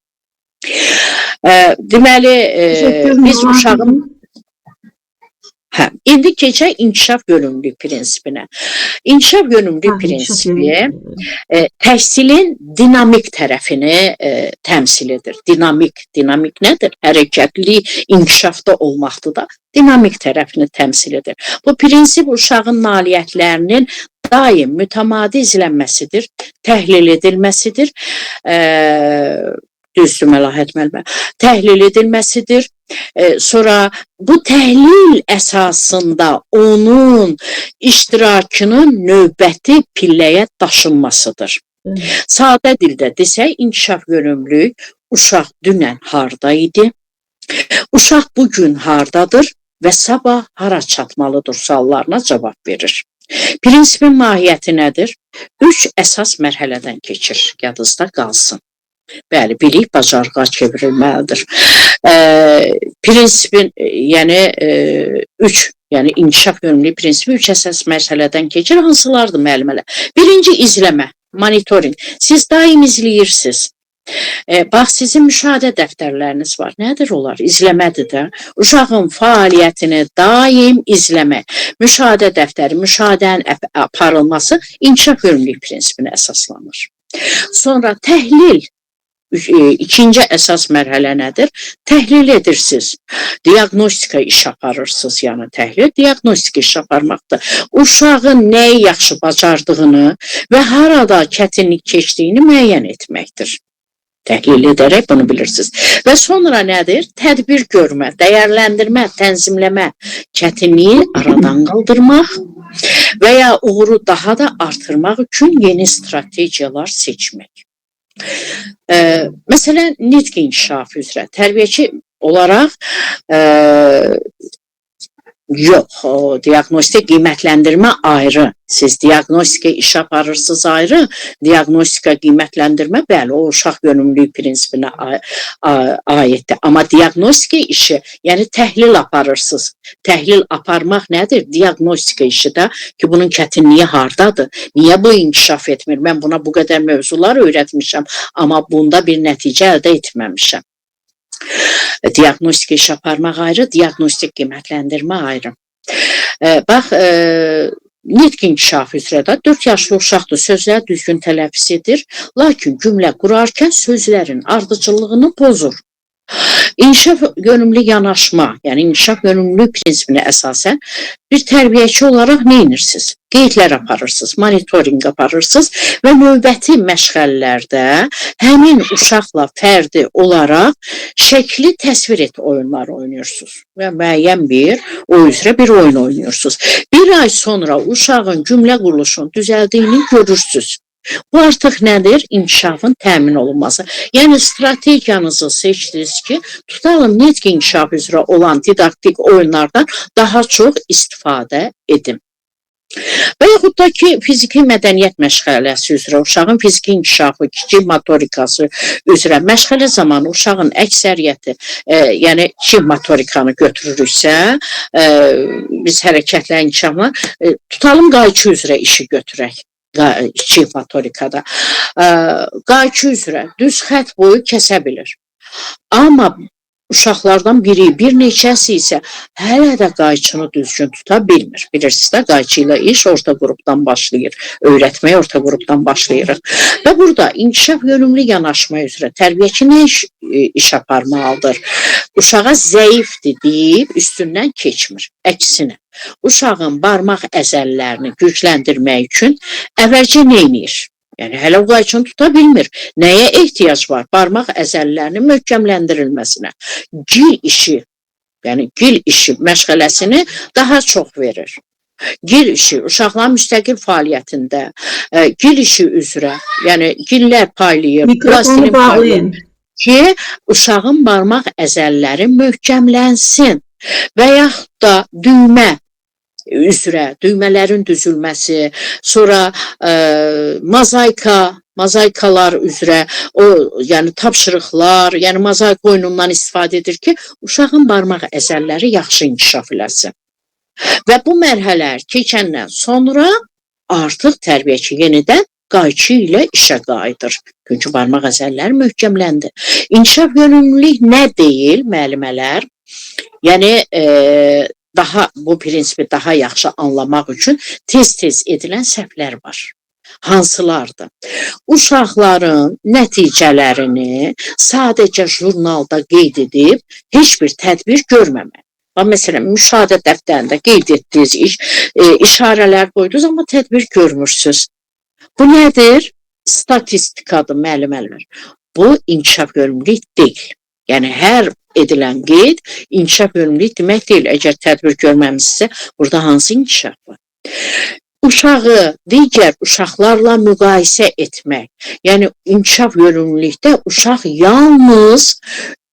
B: Deməli, biz uşağın... Hə, indi keçək inkişaf yönümlülük prinsipinə. İnkişaf yönümlülük
A: Ha, inkişaf
B: prinsipi
A: yönümlülük.
B: Təhsilin dinamik tərəfini təmsil edir. Dinamik, dinamik nədir? Hərəkətli, inkişafda olmaqdır da. Dinamik tərəfini təmsil edir. Bu prinsip uşağın nailiyyətlərinin daim mütəmadi izlənməsidir, təhlil edilməsidir. Düzdür Məlahət müəllimə. Təhlil edilməsidir. Sonra bu təhlil əsasında onun iştirakının növbəti pilləyə daşınmasıdır. Sadə dildə desək, inkişaf yönümlülük uşaq dünən harda idi, uşaq bu gün hardadır və sabah hara çatmalıdır suallarına cavab verir. Prinsipin mahiyyəti nədir? 3 əsas mərhələdən keçir, yadınızda qalsın. Bəli, bilik bacarığa çevrilməlidir. Prinsipin, yəni 3, yəni inkişaf yönümlülük prinsipi 3 əsas mərhələdən keçir. Hansılardır müəllimələr? Birinci izləmə, monitorinq. Siz daim izləyirsiniz. Bax, sizin müşahidə dəftərləriniz var. Nədir onlar? İzləmədir də. Uşağın fəaliyyətini daim izləmək. Müşahidə dəftəri, müşahidənin aparılması inkişaf yönümlülük prinsipinə əsaslanır. Sonra təhlil. İkinci əsas mərhələ nədir? Təhlil edirsiniz. Diaqnostika iş aparırsınız, yəni təhlil diaqnostika iş aparmaqdır. Uşağın nəyi yaxşı bacardığını və harada çətinlik keçdiyini müəyyən etməkdir. Təhlil edərək bunu bilirsiniz. Və sonra nədir? Tədbir görmə, dəyərləndirmə, tənzimləmə, çətinliyi aradan qaldırmaq və ya uğuru daha da artırmaq üçün yeni strategiyalar seçmək. Məsələn, nitq inkişafı üzrə tərbiyəçi olaraq yox, o diaqnostik qiymətləndirmə ayrı. Siz diaqnostika iş aparırsınız ayrı, diaqnostika qiymətləndirmə, bəli, o uşaq yönümlülük prinsipinə aiddir. Amma diaqnostika işi, yəni təhlil aparırsınız. Təhlil aparmaq nədir? Diaqnostika işi də ki, bunun çətinliyi hardadır? Niyə bu inkişaf etmir? Mən buna bu qədər mövzular öyrətmişəm, amma bunda bir nəticə əldə etməmişəm. Diaqnostika iş aparmaq ayrı, diaqnostik qiymətləndirmə ayrı. Bax, nitq inkişafı üzrə də 4 yaşlı uşaqdır, sözləri düzgün tələffüz edir, lakin cümlə qurarkən sözlərin ardıcıllığını pozur. İnkişaf yönümlü yanaşma, yəni inkişaf yönümlü prinsipinə əsasən bir tərbiyəçi olaraq nə edirsiniz? Qeydlər aparırsınız, monitorinq aparırsınız və növbəti məşğələlərdə həmin uşaqla fərdi olaraq şəkli təsvir et oyunları oynayırsınız və müəyyən bir o üzrə bir oyun oynayırsınız. Bir ay sonra uşağın cümlə quruluşunun düzəldiyini görürsünüz. Bu artıq nədir? İnkişafın təmin olunması. Yəni strategiyanızı seçdiniz ki, tutalım nitq inkişafı üzrə olan didaktik oyunlardan daha çox istifadə edin. Və yaxud da ki, fiziki mədəniyyət məşğələsi üzrə uşağın fiziki inkişafı, kiçik motorikası üzrə məşğələ zamanı uşağın əksəriyyəti, yəni kiçik motorikanı götürürüksə, biz hərəkətlə inkişafına, tutalım qayçı üzrə işi götürək. Kiçik motorikada. Qayçı üzrə düz xətt boyu kəsə bilir. Amma uşaqlardan biri, bir neçəsi isə hələ də qayçını düzgün tuta bilmir. Bilirsiniz də, qayçı ilə iş orta qrupdan başlayır. Öyrətməyə orta qrupdan başlayırıq. Və burada inkişaf yönümlü yanaşma üzrə tərbiyəçi nə iş aparmalıdır? Uşağa zəifdir deyib üstündən keçmir. Əksinə, uşağın barmaq əzələlərini gücləndirmək üçün əvvəlcə nə edir? Yəni hələ o qayçını tuta bilmir. Nəyə ehtiyac var? Barmaq əzələlərinin möhkəmləndirilməsinə. Gil işi, yəni gil işi məşğələsini daha çox verir. Gil işi uşaqların müstəqil fəaliyyətində, gil işi üzrə, yəni gillər paylayır,
A: Mikrofonu
B: plastilin paylayır
A: bağlayın.
B: ki, uşağın barmaq əzələləri möhkəmlənsin və yaxud da düymə üzrə, düymələrin düzülməsi, sonra mozaikalar üzrə o, yəni tapşırıqlar, yəni mozaika oyunundan istifadə edir ki, uşağın barmaq əzələləri yaxşı inkişaf eləsin. Və bu mərhələlər keçəndən sonra artıq tərbiyəçi yenidən qayçı ilə işə qayıdır. Çünki barmaq əzələləri möhkəmləndi. İnkişaf yönümlülük nə deyil müəllimələr? Yəni Daha bu prinsipi daha yaxşı anlamaq üçün tez-tez edilən səhvlər var. Hansılardır? Uşaqların nəticələrini sadəcə jurnalda qeyd edib heç bir tədbir görməmək. Bax, məsələn, müşahidə dəftərində qeyd etdiyiniz işarələr qoydunuz, amma tədbir görmürsünüz. Bu nədir? Statistikadır, müəllimələr. Bu inkişaf yönümlülük deyil. Yəni hər edilən qeyd inkişaf yönümlülük demək deyil. Əgər tədbir görməmişsinizsə, burada hansı inkişaf var? Uşağı digər uşaqlarla müqayisə etmək. Yəni inkişaf yönümlülükdə uşaq yalnız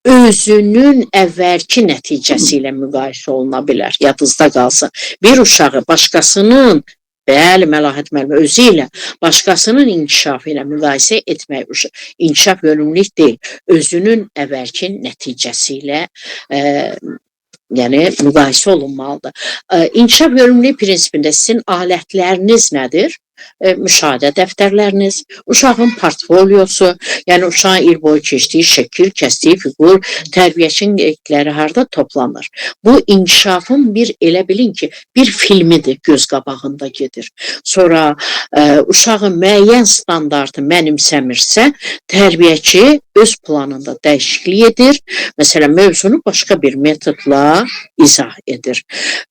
B: özünün əvvəlki nəticəsi ilə müqayisə oluna bilər. Yadınızda qalsın. Bir uşağı başqasının, bəli, Məlahət müəllimə, özü ilə başqasının inkişafı ilə müqayisə etmək inkişaf yönümlülük deyil. Özünün əvvəlki nəticəsi ilə yəni müqayisə olunmalıdır. İnkişaf yönümlülük prinsipində sizin alətləriniz nədir? Müşahidə dəftərləriniz, uşağın portfolyosu, yəni uşağın il boyu keçdiyi şəkil, kəsdiyi fiqur, tərbiyəçinin qeydləri harda toplanır? Bu inkişafın bir, elə bilin ki, bir filmidir, göz qabağında gedir. Sonra uşağın müəyyən standartı mənimsəmirsə, tərbiyəçi öz planında dəyişiklik edir. Məsələn, mövzunu başqa bir metodla izah edir.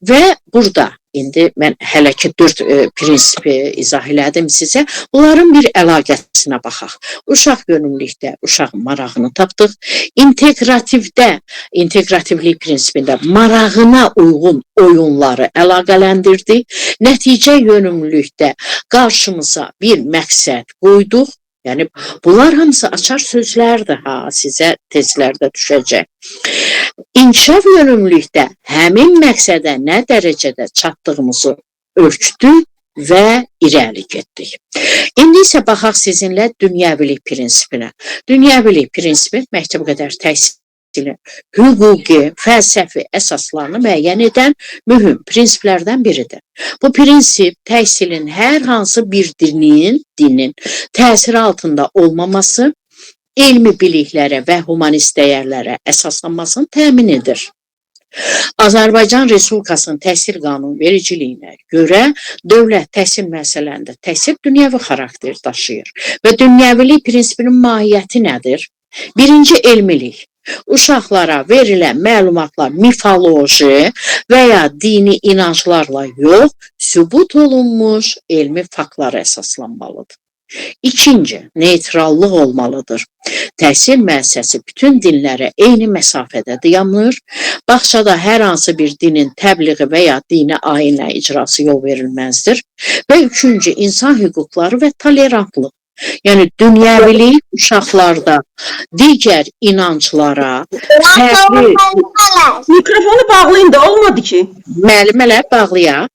B: Və burada indi mən hələ ki 4 prinsipi izah elədim sizə. Bunların bir əlaqəsinə baxaq. Uşaq yönümlülükdə uşağın marağını tapdıq. İntegrativdə, integrativlik prinsipində marağına uyğun oyunları əlaqələndirdik. Nəticə yönümlülükdə qarşımıza bir məqsəd qoyduq. Yəni bunlar hamısı açar sözlərdir ha, sizə testlərdə düşəcək. İnkişaf yönümlülükdə həmin məqsədə nə dərəcədə çatdığımızı ölçdük və irəli getdik. İndi isə baxaq sizinlə dünyəvilik prinsipinə. Dünyəvilik prinsipi məktəb qədər təhsilin hüquqi, fəlsəfi əsaslarını müəyyən edən mühüm prinsiplərdən biridir. Bu prinsip təhsilin hər hansı bir dinin təsiri altında olmaması, elmi biliklərə və humanist dəyərlərə əsaslanmasını təmin edir. Azərbaycan Respublikasının təhsil qanunvericiliyinə görə dövlət təhsil məsələlərində təhsil dünyəvi xarakter daşıyır və dünyəvilik prinsipinin mahiyyəti nədir? Birinci, elmilik. Uşaqlara verilən məlumatlar mifoloji və ya dini inanclarla yox, sübut olunmuş elmi faktlara əsaslanmalıdır. İkinci, neytrallıq olmalıdır. Təhsil müəssisəsi bütün dinlərə eyni məsafədə dayanır. Bağçada hər hansı bir dinin təbliği və ya dini ayinlə icrası yol verilməzdir. Və üçüncü, insan hüquqları və tolerantlıq. Yəni dünyəvilik uşaqlarda digər inanclara fərqli
A: Mikrofonu bağlayın da olmadı ki.
B: Müəllimələr bağlayaq.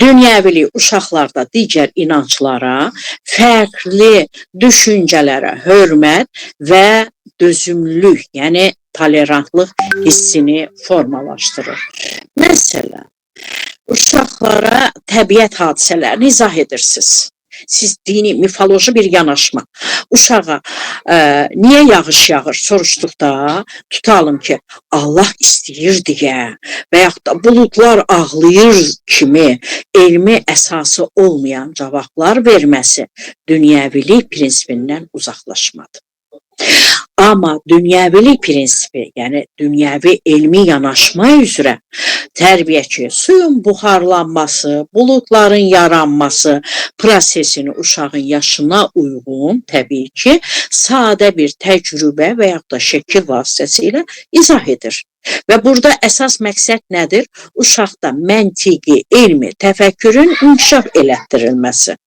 B: Dünyəvilik uşaqlarda digər inanclara, fərqli düşüncələrə hörmət və dözümlülük, yəni tolerantlıq hissini formalaşdırır. Məsələn, uşaqlara təbiət hadisələrini izah edirsiniz. Siz dini, mifoloji bir yanaşma. Uşağa niyə yağış yağır soruşduqda, tutalım ki, Allah istəyir deyə və yaxud da buludlar ağlayır kimi elmi əsası olmayan cavablar verməsi dünyəvilik prinsipindən uzaqlaşmadır. Amma dünyəvilik prinsipi, yəni dünyəvi elmi yanaşma üzrə tərbiyəçi suyun buxarlanması, buludların yaranması prosesini uşağın yaşına uyğun, təbii ki, sadə bir təcrübə və yaxud da şəkil vasitəsilə izah edir. Və burada əsas məqsəd nədir? Uşaqda məntiqi, elmi təfəkkürün inkişaf elətdirilməsi.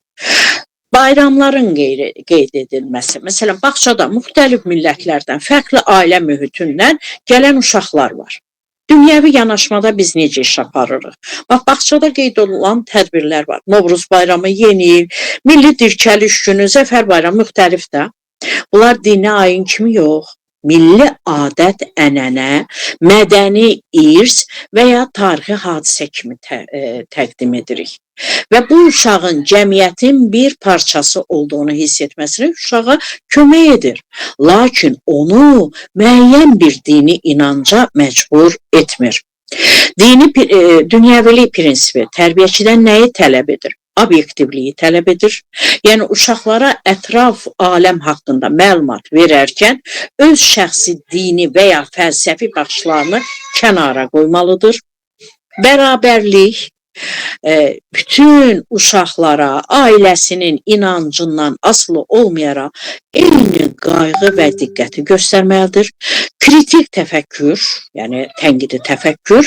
B: Bayramların qeyd edilməsi. Məsələn, bağçada müxtəlif millətlərdən, fərqli ailə mühitindən gələn uşaqlar var. Dünyəvi yanaşmada biz necə iş aparırıq? Bax, bağçada qeyd olunan tədbirlər var. Novruz bayramı, Yeni il, Milli Dirçəliş günü, Zəfər bayramı müxtəlif də. Bunlar dini ayin kimi yox, milli adət, ənənə, mədəni irs və ya tarixi hadisə kimi təqdim edirik. Və bu uşağın cəmiyyətin bir parçası olduğunu hiss etməsini uşağa kömək edir. Lakin onu müəyyən bir dini inanca məcbur etmir. Dini dünyəvilik prinsipi tərbiyəçidən nəyi tələb edir? Obyektivliyi tələb edir. Yəni uşaqlara ətraf aləm haqqında məlumat verərkən öz şəxsi dini və ya fəlsəfi baxışlarını kənara qoymalıdır. Bərabərlik bütün uşaqlara ailəsinin inancından asılı olmayaraq eyni qayğı və diqqəti göstərməlidir. Kritik təfəkkür, yəni tənqidi təfəkkür,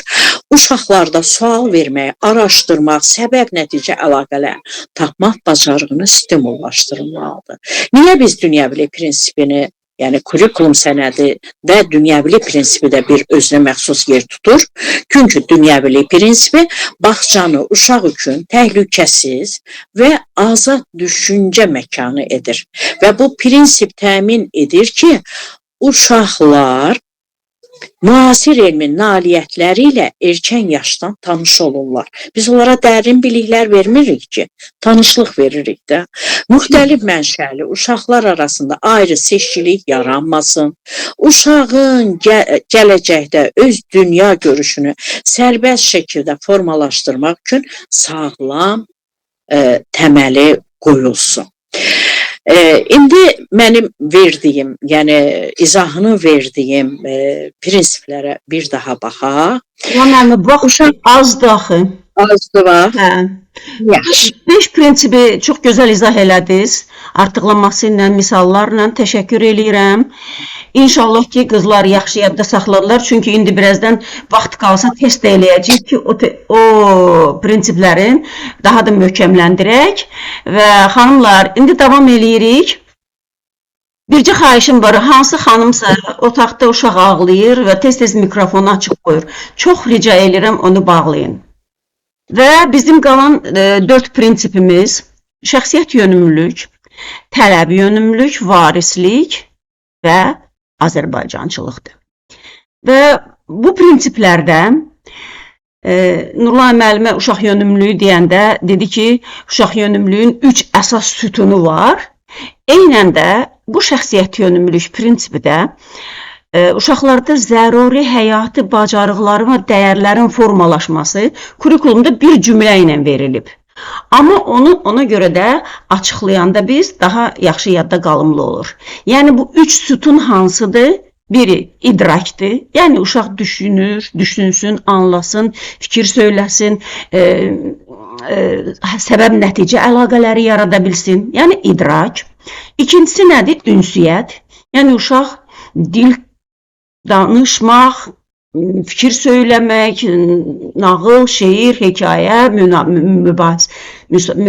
B: uşaqlarda sual vermək, araşdırmaq, səbəb-nəticə əlaqələrini tapmaq bacarığını stimullaşdırmalıdır. Niyə biz dünyəvilik prinsipini, yəni kurikulum sənədi və dünyəvilik prinsipi də bir özünə məxsus yer tutur? Çünki dünyəvilik prinsipi bağçanı uşaq üçün təhlükəsiz və azad düşüncə məkanı edir. Və bu prinsip təmin edir ki, uşaqlar müasir elmin nailiyyətləri ilə erkən yaşdan tanış olurlar. Biz onlara dərin biliklər vermirik ki, tanışlıq veririk də. Müxtəlif mənşəli uşaqlar arasında ayrı seçkilik yaranmasın. Uşağın gələcəkdə öz dünya görüşünü sərbəst şəkildə formalaşdırmaq üçün sağlam təməli qoyulsun. İndi mənim verdiyim, yəni izahını verdiyim prinsiplərə bir daha baxaq.
A: Müəllimə, vaxt azdır axı.
B: Azdır vaxt.
A: Hə.
B: Yaxşı.
A: 5 prinsipi çox gözəl izah elədiniz. Artıqlaması ilə, misallarla təşəkkür eləyirəm. İnşallah ki, qızlar yaxşı yadda saxladılar. Çünki indi birazdan vaxt qalsa test də eləyəcəyik ki, o prinsiplərin daha da möhkəmləndirək. Və xanımlar, indi davam eləyirik. Bircə xahişim var, hansı xanımsa otaqda uşaq ağlayır və tez-tez mikrofonu açıq qoyur. Çox rica eləyirəm, onu bağlayın. Və bizim qalan 4 prinsipimiz şəxsiyyət yönümlülük, tələb yönümlülük, varislik və Azərbaycançılıqdır. Və bu prinsiplərdə Nurlan müəllimə uşaq yönümlülüyü deyəndə dedi ki, uşaq yönümlülüyün 3 əsas sütunu var. Eynən də bu şəxsiyyət yönümlülük prinsipi də uşaqlarda zəruri həyati bacarıqların və dəyərlərin formalaşması kurikulumda bir cümlə ilə verilib. Amma onu ona görə də açıqlayanda biz daha yaxşı yadda qalımlı olur. Yəni bu 3 sütun hansıdır? Biri idrakdır. Yəni uşaq düşünür, düşünsün, anlasın, fikir söyləsin, səbəb-nəticə əlaqələri yarada bilsin. Yəni idrak. İkincisi nədir? Ünsiyyət. Yəni uşaq dil danışmaq, fikir söyləmək, nağıl, şeir, hekayə,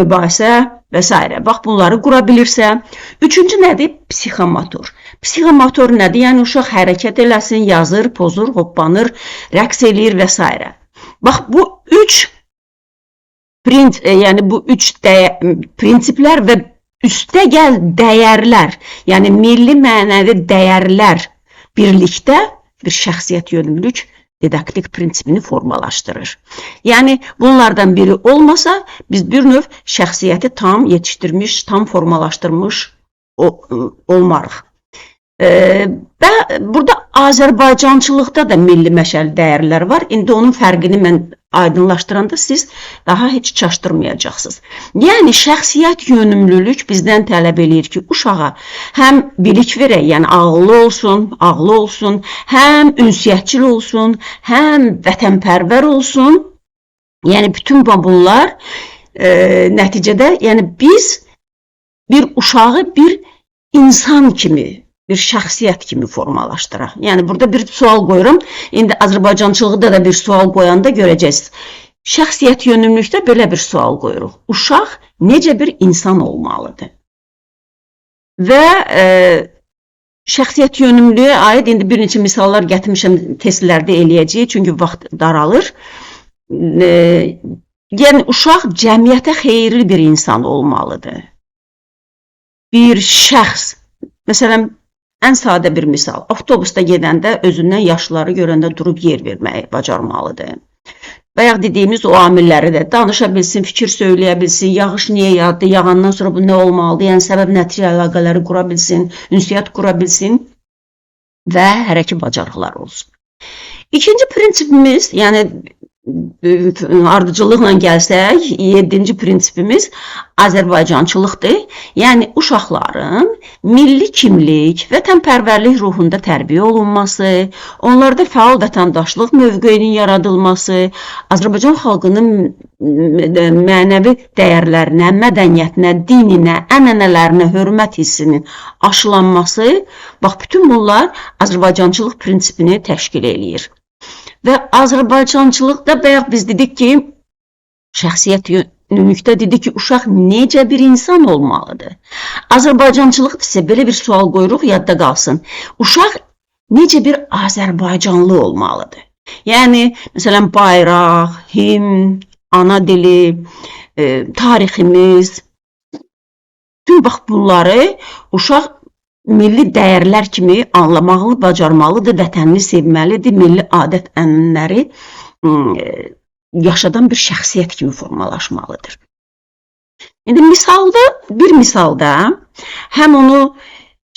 A: mübahisə və s. Bax, bunları qura bilirsə. Üçüncü nədir? Psixomotor. Psixomotor nədir? Yəni uşaq hərəkət eləsin, yazır, pozur, hoppanır, rəqs eləyir və s. Bax, bu üç prinsiplər və üstəgəl dəyərlər, yəni milli mənəvi dəyərlər birlikdə bir şəxsiyyət yönümlülük didaktik prinsipini formalaşdırır. Yəni bunlardan biri olmasa biz bir növ şəxsiyyəti tam yetişdirmiş, tam formalaşdırmış olmarıq. Və burada Azərbaycançılıqda da milli məşəli dəyərlər var. İndi onun fərqini mən aydınlaşdıranda siz daha heç çaşdırmayacaqsınız. Yəni şəxsiyyət yönümlülük bizdən tələb eləyir ki, uşağa həm bilik verək, yəni ağıllı olsun, həm ünsiyyətçil olsun, həm vətənpərvər olsun. Yəni bütün bunlar nəticədə, yəni biz bir uşağı bir insan kimi, bir şəxsiyyət kimi formalaşdıraq. Yəni burada bir sual qoyuram. İndi Azərbaycançılıqda da bir sual qoyanda görəcəksiniz. Şəxsiyyət yönümlülükdə belə bir sual qoyuruq. Uşaq necə bir insan olmalıdır? Və şəxsiyyət yönümlülüyə aid indi bir neçə misallar gətirmişəm, testlərdə eləyəcəyik, çünki vaxt daralır. Yəni uşaq cəmiyyətə xeyirli bir insan olmalıdır. Bir şəxs, məsələn, ən sadə bir misal, avtobusda gedəndə özündən yaşlıları görəndə durub yer verməyi bacarmalıdır. Bayaq dediyimiz o amilləri də danışa bilsin, fikir söyləyə bilsin, yağış niyə yağdı, yağandan sonra bu nə olmalıdır, yəni səbəb-nəticə əlaqələri qura bilsin, ünsiyyət qura bilsin və hərəki bacarıqlar olsun. İkinci prinsipimiz, yəni ardıcıllıqla gəlsək, 7-ci prinsipimiz Azərbaycançılıqdır. Yəni uşaqların milli kimlik, vətənpərvərlik ruhunda tərbiyə olunması, onlarda fəal vətəndaşlıq mövqeyinin yaradılması, Azərbaycan xalqının mənəvi dəyərlərinə, mədəniyyətinə, dininə, ənənələrinə hörmət hissinin aşılanması, bax bütün bunlar Azərbaycançılıq prinsipini təşkil eləyir. Və Azərbaycançılıqda bayaq biz dedik ki, şəxsiyyət yönümlükdə dedik ki, uşaq necə bir insan olmalıdır? Azərbaycançılıq isə belə bir sual qoyuruq, yadda qalsın. Uşaq necə bir Azərbaycanlı olmalıdır? Yəni, məsələn, bayraq, himn, ana dili, tariximiz, bütün bax bunları uşaq milli dəyərlər kimi anlamalı, bacarmalıdır, vətənini sevməlidir, milli adət-ənənələri yaşadan bir şəxsiyyət kimi formalaşmalıdır. İndi misalda, bir misalda həm onu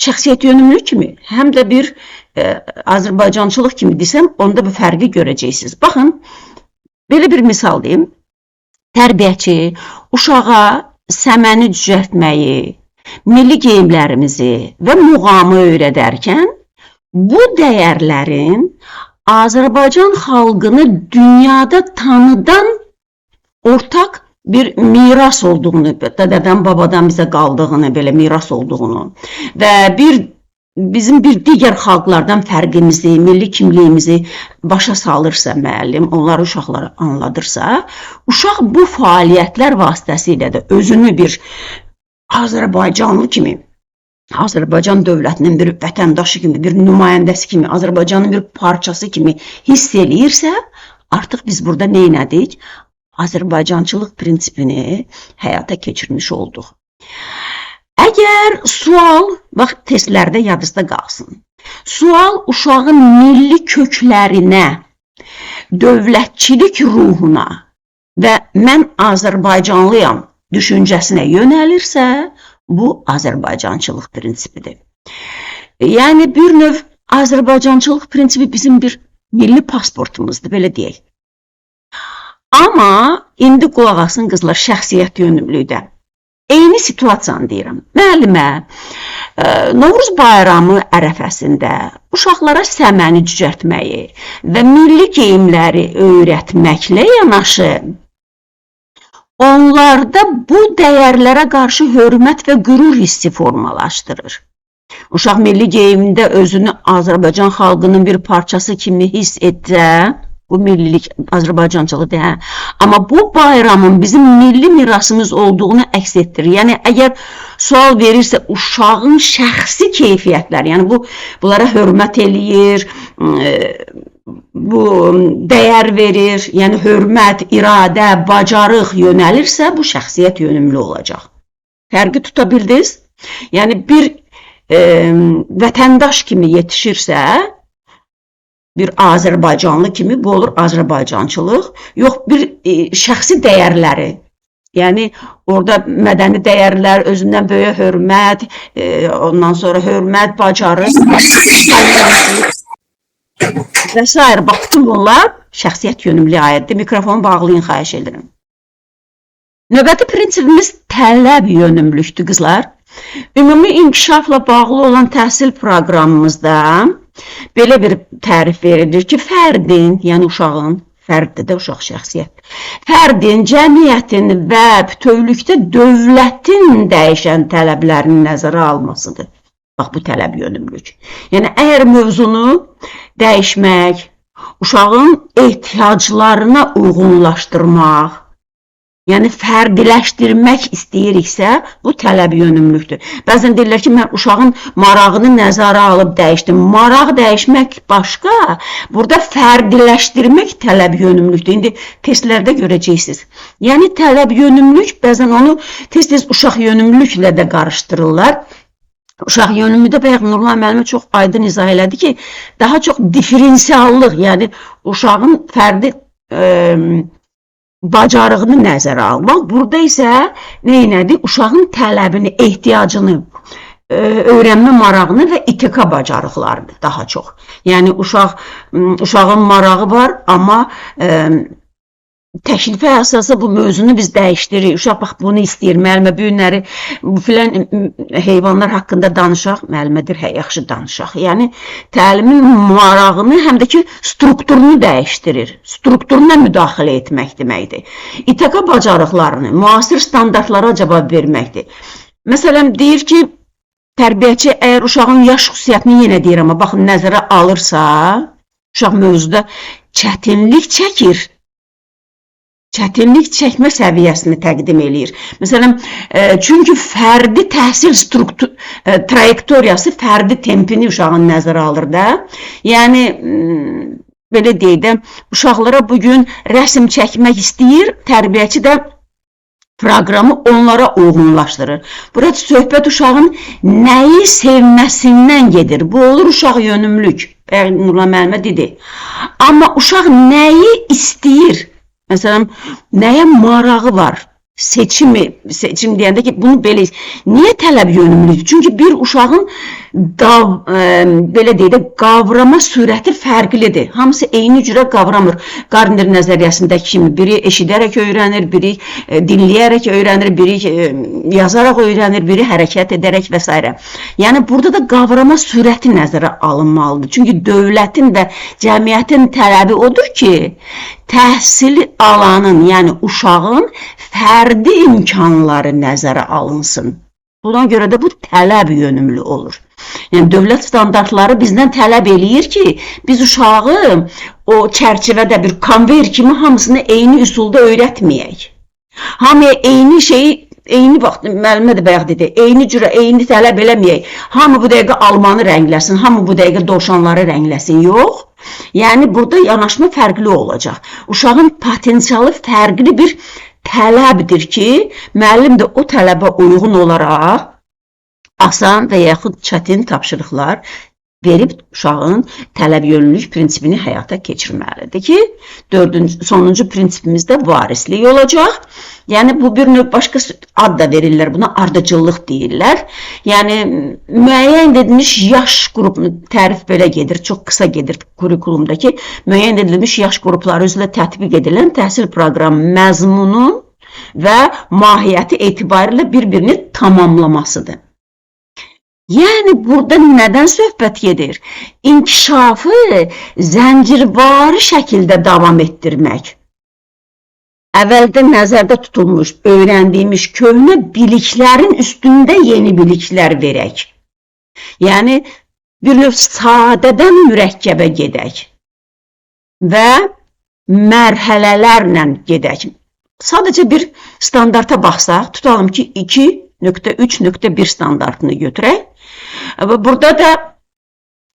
A: şəxsiyyət yönümlü kimi, həm də bir Azərbaycançılıq kimi desəm, onda bu fərqi görəcəksiniz. Baxın, belə bir misal deyim. Tərbiyəçi uşağa səməni cücərtməyi, milli geyimlərimizi və muğamı öyrədərkən bu dəyərlərin Azərbaycan xalqını dünyada tanıdan ortaq bir miras olduğunu, dədədən babadan bizə qaldığını, belə miras olduğunu və bizim bir digər xalqlardan fərqimizi, milli kimliyimizi başa salırsa müəllim, onları uşaqlara anladırsa, uşaq bu fəaliyyətlər vasitəsilə də özünü bir Azərbaycanlı kimi, Azərbaycan dövlətinin bir vətəndaşı kimi, bir nümayəndəsi kimi, Azərbaycanın bir parçası kimi hiss eləyirsə, artıq biz burada nə elədik? Azərbaycançılıq prinsipini həyata keçirmiş olduq. Əgər sual, bax testlərdə yadınızda qalsın. Sual uşağın milli köklərinə, dövlətçilik ruhuna və mən Azərbaycanlıyam düşüncəsinə yönəlirsə, bu Azərbaycançılıq prinsipidir. Yəni bir növ Azərbaycançılıq prinsipi bizim bir milli pasportumuzdur, belə deyək. Amma indi qulaq asın qızlar şəxsiyyət yönümlükdə. Eyni situasiyanı deyirəm. Müəllimə Novruz bayramı ərəfəsində uşaqlara səməni cücərtməyi və milli geyimləri öyrətməklə yanaşı onlarda bu dəyərlərə qarşı hörmət və qürur hissi formalaşdırır. Uşaq milli geyimdə özünü Azərbaycan xalqının bir parçası kimi hiss etsə, bu millilik, Azərbaycançılıqdır, hə. Amma bu bayramın bizim milli mirasımız olduğunu əks etdirir. Yəni əgər sual verirsə uşağın şəxsi keyfiyyətləri, yəni bunlara hörmət eləyir, bu dəyər verir, yəni hörmət, iradə, bacarıq yönəlirsə, bu şəxsiyyət yönümlü olacaq. Fərqi tuta bildiniz? Yəni bir vətəndaş kimi yetişirsə, bir Azərbaycanlı kimi bu olur Azərbaycançılıq. Yox, bir şəxsi dəyərləri, yəni orada mədəni dəyərlər, özündən böyüyə hörmət, ondan sonra hörmət, bacarıq və s. Bax, bütün bunlar şəxsiyyət yönümlüyə aiddir. Mikrofonu bağlayın, xahiş edirəm. Növbəti prinsipimiz tələb yönümlükdür, qızlar. Ümumi inkişafla bağlı olan təhsil proqramımızda belə bir tərif verilir ki, fərdin, yəni uşağın, fərddir də uşaq şəxsiyyət, fərdin, cəmiyyətin və bütövlükdə dövlətin dəyişən tələblərini nəzərə almasıdır. Bax, bu tələb yönümlük. Yəni, əgər mövzunu dəyişmək, uşağın ehtiyaclarına uyğunlaşdırmaq, yəni fərdiləşdirmək istəyiriksə, bu tələb yönümlükdür. Bəzən deyirlər ki, mən uşağın marağını nəzərə alıb dəyişdim. Maraq dəyişmək başqa, burada fərdiləşdirmək tələb yönümlükdür. İndi testlərdə görəcəksiniz. Yəni tələb yönümlük, bəzən onu tez-tez uşaq yönümlüklə də qarışdırırlar. Uşaq yönümlükdə bayaq Nurlan müəllimə çox aydın izah elədi ki, daha çox diferensiallıq, yəni uşağın fərdi bacarığını nəzərə almaq. Burada isə nə elədi? Uşağın tələbini, ehtiyacını öyrənmə marağını və İTK bacarıqlarını daha çox. Yəni uşağın marağı var, amma təklifə əsası bu mövzunu biz dəyişdiririk. Uşaq bax bunu istəyir, müəllimə bu günləri bu filan heyvanlar haqqında danışaq, müəllimə deyir, hə, yaxşı danışaq. Yəni təlimin marağını həm də ki strukturunu dəyişdirir. Strukturuna müdaxilə etmək deməkdir. İTK bacarıqlarını müasir standartlara cavab verməkdir. Məsələn, deyir ki, tərbiyəçi əgər uşağın yaş xüsusiyyətini yenə deyirəm, amma baxın nəzərə alırsa, uşaq mövzuda çətinlik çəkir. Çətinlik çəkmə səviyyəsini təqdim eləyir. Məsələn, çünki fərdi təhsil struktur trayektoriyası fərdi tempini uşağın nəzərə alır da. Yəni belə deyək də, uşaqlara bu gün rəsm çəkmək istəyir, tərbiyəçi də proqramı onlara uyğunlaşdırır. Burada söhbət uşağın nəyi sevməsindən gedir. Bu olur uşaq yönümlük. Bayaq Nurla müəllimə dedi. Amma uşaq nəyi istəyir? Məsələn, nəyə marağı var? Seçimi, seçim deyəndə ki, bunu belə niyə tələb yönümlülük? Çünki bir uşağın belə deyək də qavrama sürəti fərqlidir. Hamısı eyni cürə qavramır. Gardner nəzəriyyəsindəki kimi biri eşidərək öyrənir, biri dinləyərək öyrənir, biri yazaraq öyrənir, biri hərəkət edərək və s. Yəni burada da qavrama sürəti nəzərə alınmalıdır. Çünki dövlətin və cəmiyyətin tələbi odur ki, təhsil alanın, yəni uşağın fərdi imkanları nəzərə alınsın. Buna görə də bu tələb yönümlü olur. Yəni dövlət standartları bizdən tələb eləyir ki, biz uşağı o çərçivədə bir konveyer kimi hamısını eyni üsulda öyrətməyək. Hamıya eyni şeyi eyni vaxt müəllimə də bayaq dedi, eyni cürə, eyni tələb eləməyək. Hamı bu dəqiqə almanı rəngləsin, hamı bu dəqiqə dovşanları rəngləsin. Yox. Yəni burada yanaşma fərqli olacaq. Uşağın potensialı fərqli bir tələbdir ki, müəllim də o tələbə uyğun olaraq asan və yaxud çətin tapşırıqlar verib uşağın tələb yönlülük prinsipini həyata keçirməlidir ki, dördüncü, sonuncu prinsipimiz də varislik olacaq. Yəni bu bir növ başqa ad da verirlər buna, ardıcıllıq deyirlər. Yəni müəyyən edilmiş yaş qrupunu tərif belə gedir, çox qısa gedir kurikulumdakı müəyyən edilmiş yaş qrupları üzrə tətbiq edilən təhsil proqramı məzmunun və mahiyyəti etibarilə bir-birini tamamlamasıdır. Yəni burada nədən söhbət gedir? İnkişafı zəncirvari şəkildə davam etdirmək. Əvvəldə nəzərdə tutulmuş, öyrəndiyimiz köhnə biliklərin üstündə yeni biliklər verək. Yəni bir növ sadədən mürəkkəbə gedək və mərhələlərlə gedək. Sadəcə bir standarta baxsaq, tutalım ki 2.3.1 standartını götürək. Və burada da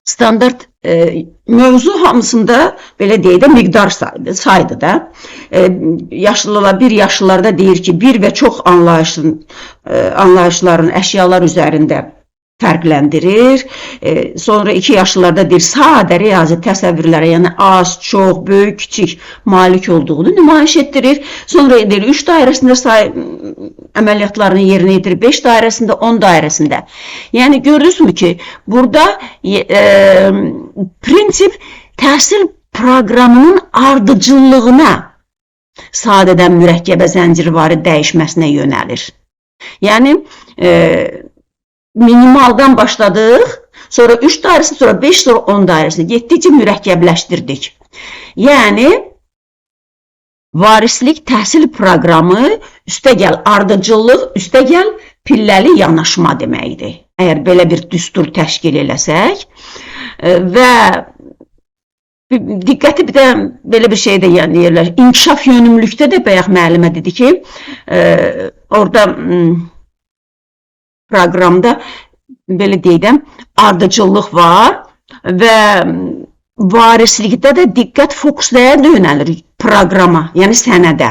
A: standart mövzu hamısında belə deyək də miqdar saydı da. Yaşlılar, bir yaşlılarda deyir ki, bir və çox anlayışların əşyalar üzərində fərqləndirir. Sonra iki yaşlılarda deyir, sadə riyazi təsəvvürlərə, yəni az, çox, böyük, kiçik malik olduğunu nümayiş etdirir. Sonra deyir, 3 dairəsində say əməliyyatlarını yerinə yetirir, 5 dairəsində, 10 dairəsində. Yəni görürsünüzmü ki, burada prinsip təhsil proqramının ardıcıllığına, sadədən mürəkkəbə zəncirvari dəyişməsinə yönəlir. Yəni minimaldan başladıq, sonra 3 dairəsini, sonra 5, sonra 10 dairəsini getdikcə mürəkkəbləşdirdik. Yəni varislik təhsil proqramı üstəgəl ardıcıllıq, üstəgəl pilləli yanaşma deməkdir. Əgər belə bir düstur təşkil eləsək və diqqəti bir də belə bir şey də yəni yerlər. İnkişaf yönümlülükdə də bayaq müəllimə dedi ki, orada proqramda belə deyək də ardıcıllıq var və varislikdə də diqqət fokus nəyə yönəlir? Proqrama, yəni sənədə.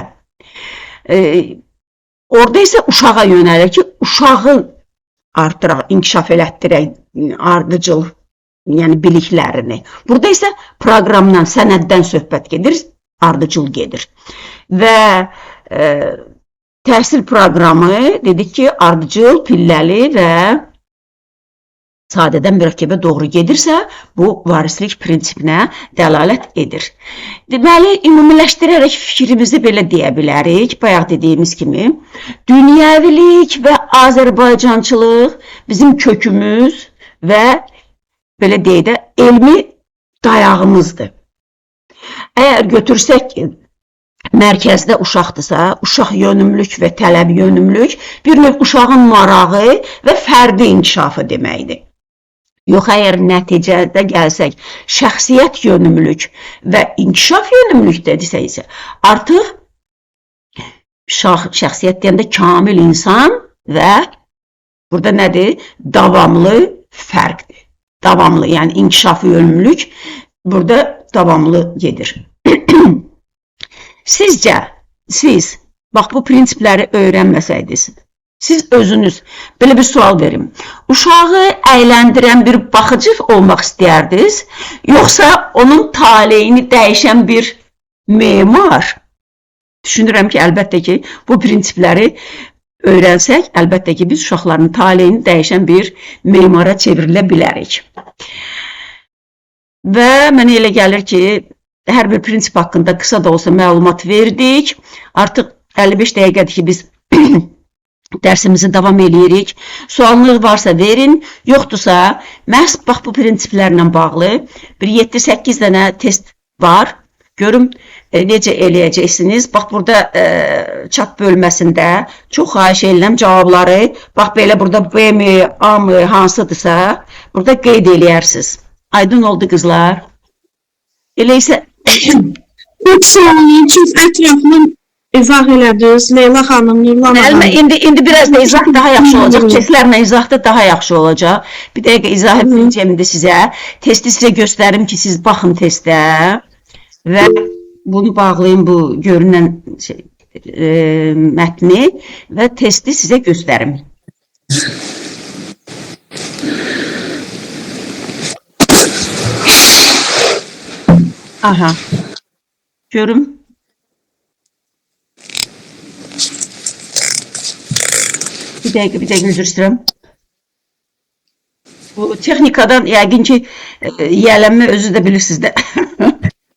A: Orada isə uşağa yönəlir ki, uşağı artıraq, inkişaf elətdirək ardıcıl, yəni biliklərini. Burada isə proqramdan, sənəddən söhbət gedir, ardıcıl gedir. Və təhsil proqramı dedik ki, ardıcıl, pilləli və Sadədən mürəkkəbə doğru gedirsə, bu varislik prinsipinə dəlalət edir. Deməli, ümumiləşdirərək fikrimizi belə deyə bilərik. Bayaq dediyimiz kimi, dünyəvilik və Azərbaycançılıq bizim kökümüz və belə deyək də, elmi dayağımızdır. Əgər götürsək ki, mərkəzdə uşaqdırsa, uşaq yönümlük və tələb yönümlük bir növ uşağın marağı və fərdi inkişafı deməkdir. Yox, əgər nəticədə gəlsək, şəxsiyyət yönümlük və inkişaf yönümlük dedisə isə, artıq şəxsiyyət deyəndə kamil insan və burada nədir? Davamlı fərqdir. Davamlı, yəni inkişaf yönümlük burada davamlı gedir. Sizcə, siz, bax bu prinsipləri öyrənməsəydiniz, siz özünüz belə bir sual verim. Uşağı əyləndirən bir baxıcı olmaq istəyərdiniz, yoxsa onun taleyini dəyişən bir memar? Düşünürəm ki, əlbəttə ki, bu prinsipləri öyrənsək, əlbəttə ki, biz uşaqların taleyini dəyişən bir memara çevrilə bilərik. Və mənə elə gəlir ki, hər bir prinsip haqqında qısa da olsa məlumat verdik. Artıq 55 dəqiqədir ki, biz dərsimizi davam eləyirik. Sualınız varsa verin, yoxdursa, məhz bax bu prinsiplərlə bağlı bir 7-8 dənə test var. Görüm necə eləyəcəksiniz. Bax burada chat bölməsində çox xahiş edirəm cavabları. Bax belə burada B mi, A mı, hansıdırsa burada qeyd eləyərsiniz. Aydın oldu qızlar. Elə isə
C: Çox sağ olun, çox ətraflı izah elədiniz. Leyla xanım, Nurlan xanım.
A: İndi biraz da izah daha yaxşı olacaq. Testlərlə izah da daha yaxşı olacaq. Bir dəqiqə izah edəcəm indi sizə. Testi sizə göstərim ki, siz baxın testə və bunu bağlayın bu görünən şey, mətni və testi sizə göstərim. Aha. Görüm. Bir dəqiqə, üzr istəyirəm. Bu texnikadan yəqin ki, yiyələnmə özü də bilirsiniz də.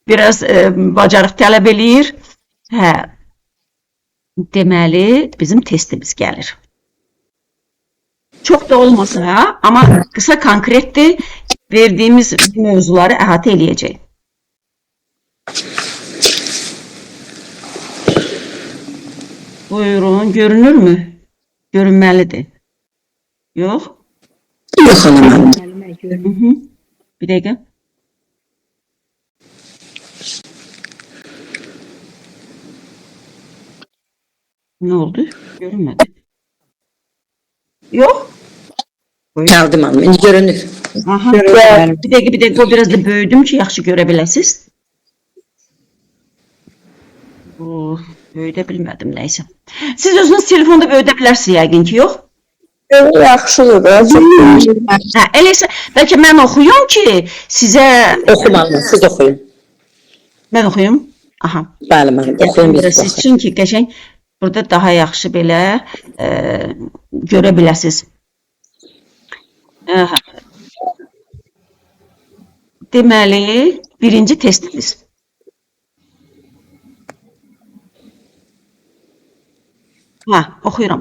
A: Biraz bacarıq tələb eləyir. Hə. Deməli, bizim testimiz gəlir. Çox da olmasa, amma qısa konkretdir. Verdiyimiz mövzuları əhatə eləyəcək. Buyurun, görünürmü? Görünməlidir. Yox?
D: Yox xanım.
A: Bir dəqiqə. Nə oldu? Görünmədi. Yox?
D: Gəldim xanım, indi görünür.
A: Aha. Bir dəqiqə, bir dəqiqə. O biraz da böyüdüm ki, yaxşı görə biləsiniz. Oh, böyüdə bilmədim, nəysə. Siz özünüz telefonda böyüdə bilərsiniz yəqin ki, yox?
C: Yaxşıdır da.
A: Hə, elə isə bəlkə mən oxuyum ki, sizə
D: Oxu müəllim, siz oxuyun.
A: Mən oxuyum? Aha.
D: Bəli müəllim, oxuyun biz
A: Siz
D: baxaq.
A: çünki qəşəng burada daha yaxşı belə görə biləsiniz. Aha. Deməli, birinci testimiz. Hə, oxuyuram.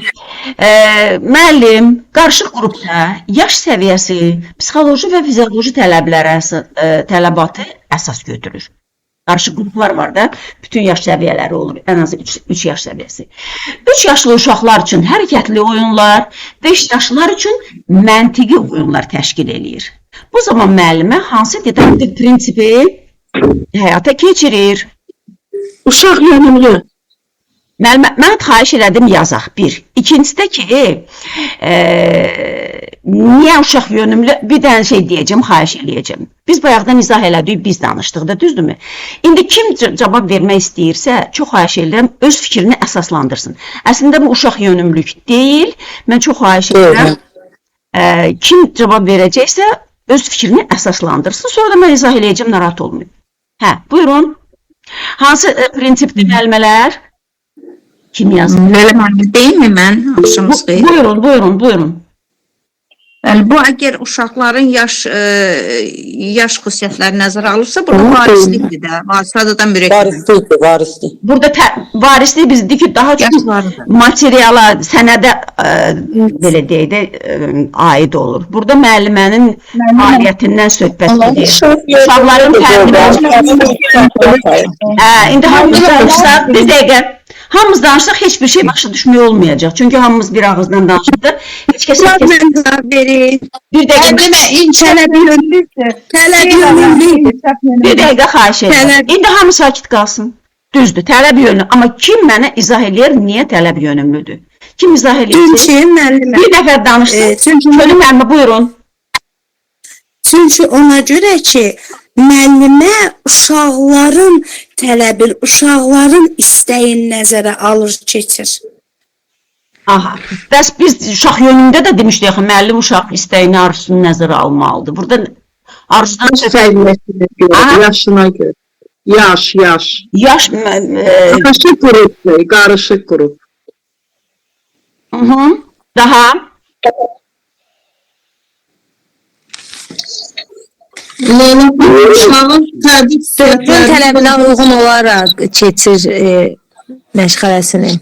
A: Müəllim, qarışıq qrupda yaş səviyyəsi, psixoloji və fizioloji tələblərə tələbatı əsas götürür. Qarışıq qruplar var da, bütün yaş səviyyələri olur, ən azı 3 yaş səviyyəsi. 3 yaşlı uşaqlar üçün hərəkətli oyunlar, 5 yaşlılar üçün məntiqi oyunlar təşkil eləyir. Bu zaman müəllimə hansı didaktik prinsipi həyata keçirir?
C: Uşaq yönümlü.
A: Müəllimə, mən xahiş elədim yazaq, bir. İkincisi də ki, niyə uşaq yönümlü? Bir dənə şey deyəcəm, xahiş eləyəcəm. Biz bayaqdan izah elədik, biz danışdıq da, düzdürmü? İndi kim cavab vermək istəyirsə, çox xahiş edirəm, öz fikrini əsaslandırsın. Əslində bu uşaq yönümlük deyil. Mən çox xahiş edirəm. Kim cavab verəcəksə, öz fikrini əsaslandırsın. Sonra da mən izah eləyəcəm, narahat olmayın. Hə, buyurun. Hansı prinsipdir müəllimələr? Kim yazır?
E: Leyla müəllim, deyim mi mən? Axşamınız xeyir.
A: Buyurun, buyurun, buyurun.
E: Bəli, bu əgər uşaqların yaş xüsusiyyətləri nəzərə alırsa, burada varislikdir də, sadədən mürəkkəb.
D: Varislikdir, varislik.
A: Burada varislik biz dedik ki, daha çox
E: Yaş varıdır.
A: materiala, sənədə belə deyək də aid olur. Burada müəllimənin fəaliyyətindən söhbət gedir. Uşaqların fərdi. Hə, indi hamımız danışsaq, bir dəqiqə. Hamımız danışsaq heç bir şey başa düşmək olmayacaq. Çünki hamımız bir ağızdan danışırdı. Heç kəs heç kəs
E: Mən cavab verim.
A: bir dəqiqə
E: Müəllimə tələb yönümlüdür. Tələb yönümlüdür.
A: bir dəqiqə xahiş edirəm. İndi hamı sakit qalsın. Düzdür, tələb yönlü. Amma kim mənə izah eləyər niyə tələb yönümlüdür? Kim izah eləyir?
F: Çünki müəllimə,
A: Bir nəfər danışsın.
F: çünki
A: Söylə müəllimə, buyurun.
F: çünki ona görə ki, müəllimə uşaqların tələbini, uşaqların istəyini nəzərə alır, keçir.
A: Aha. Bəs biz uşaq yönündə də demişdik axı, müəllim uşaq istəyini, arzusunu nəzərə almalıdır. Burada arzudan söhbət
C: Səviyyəsinə görə,
A: Aha.
C: yaşına görə. Yaş, yaş.
A: yaş
C: Qarışıq qrupdur, qarışıq qrup.
A: hı, daha
C: Leyla, uşağın fərdi
G: Dövrün
C: xüsusiyyətləri
G: tələbinə uyğun olaraq keçir məşğələsini.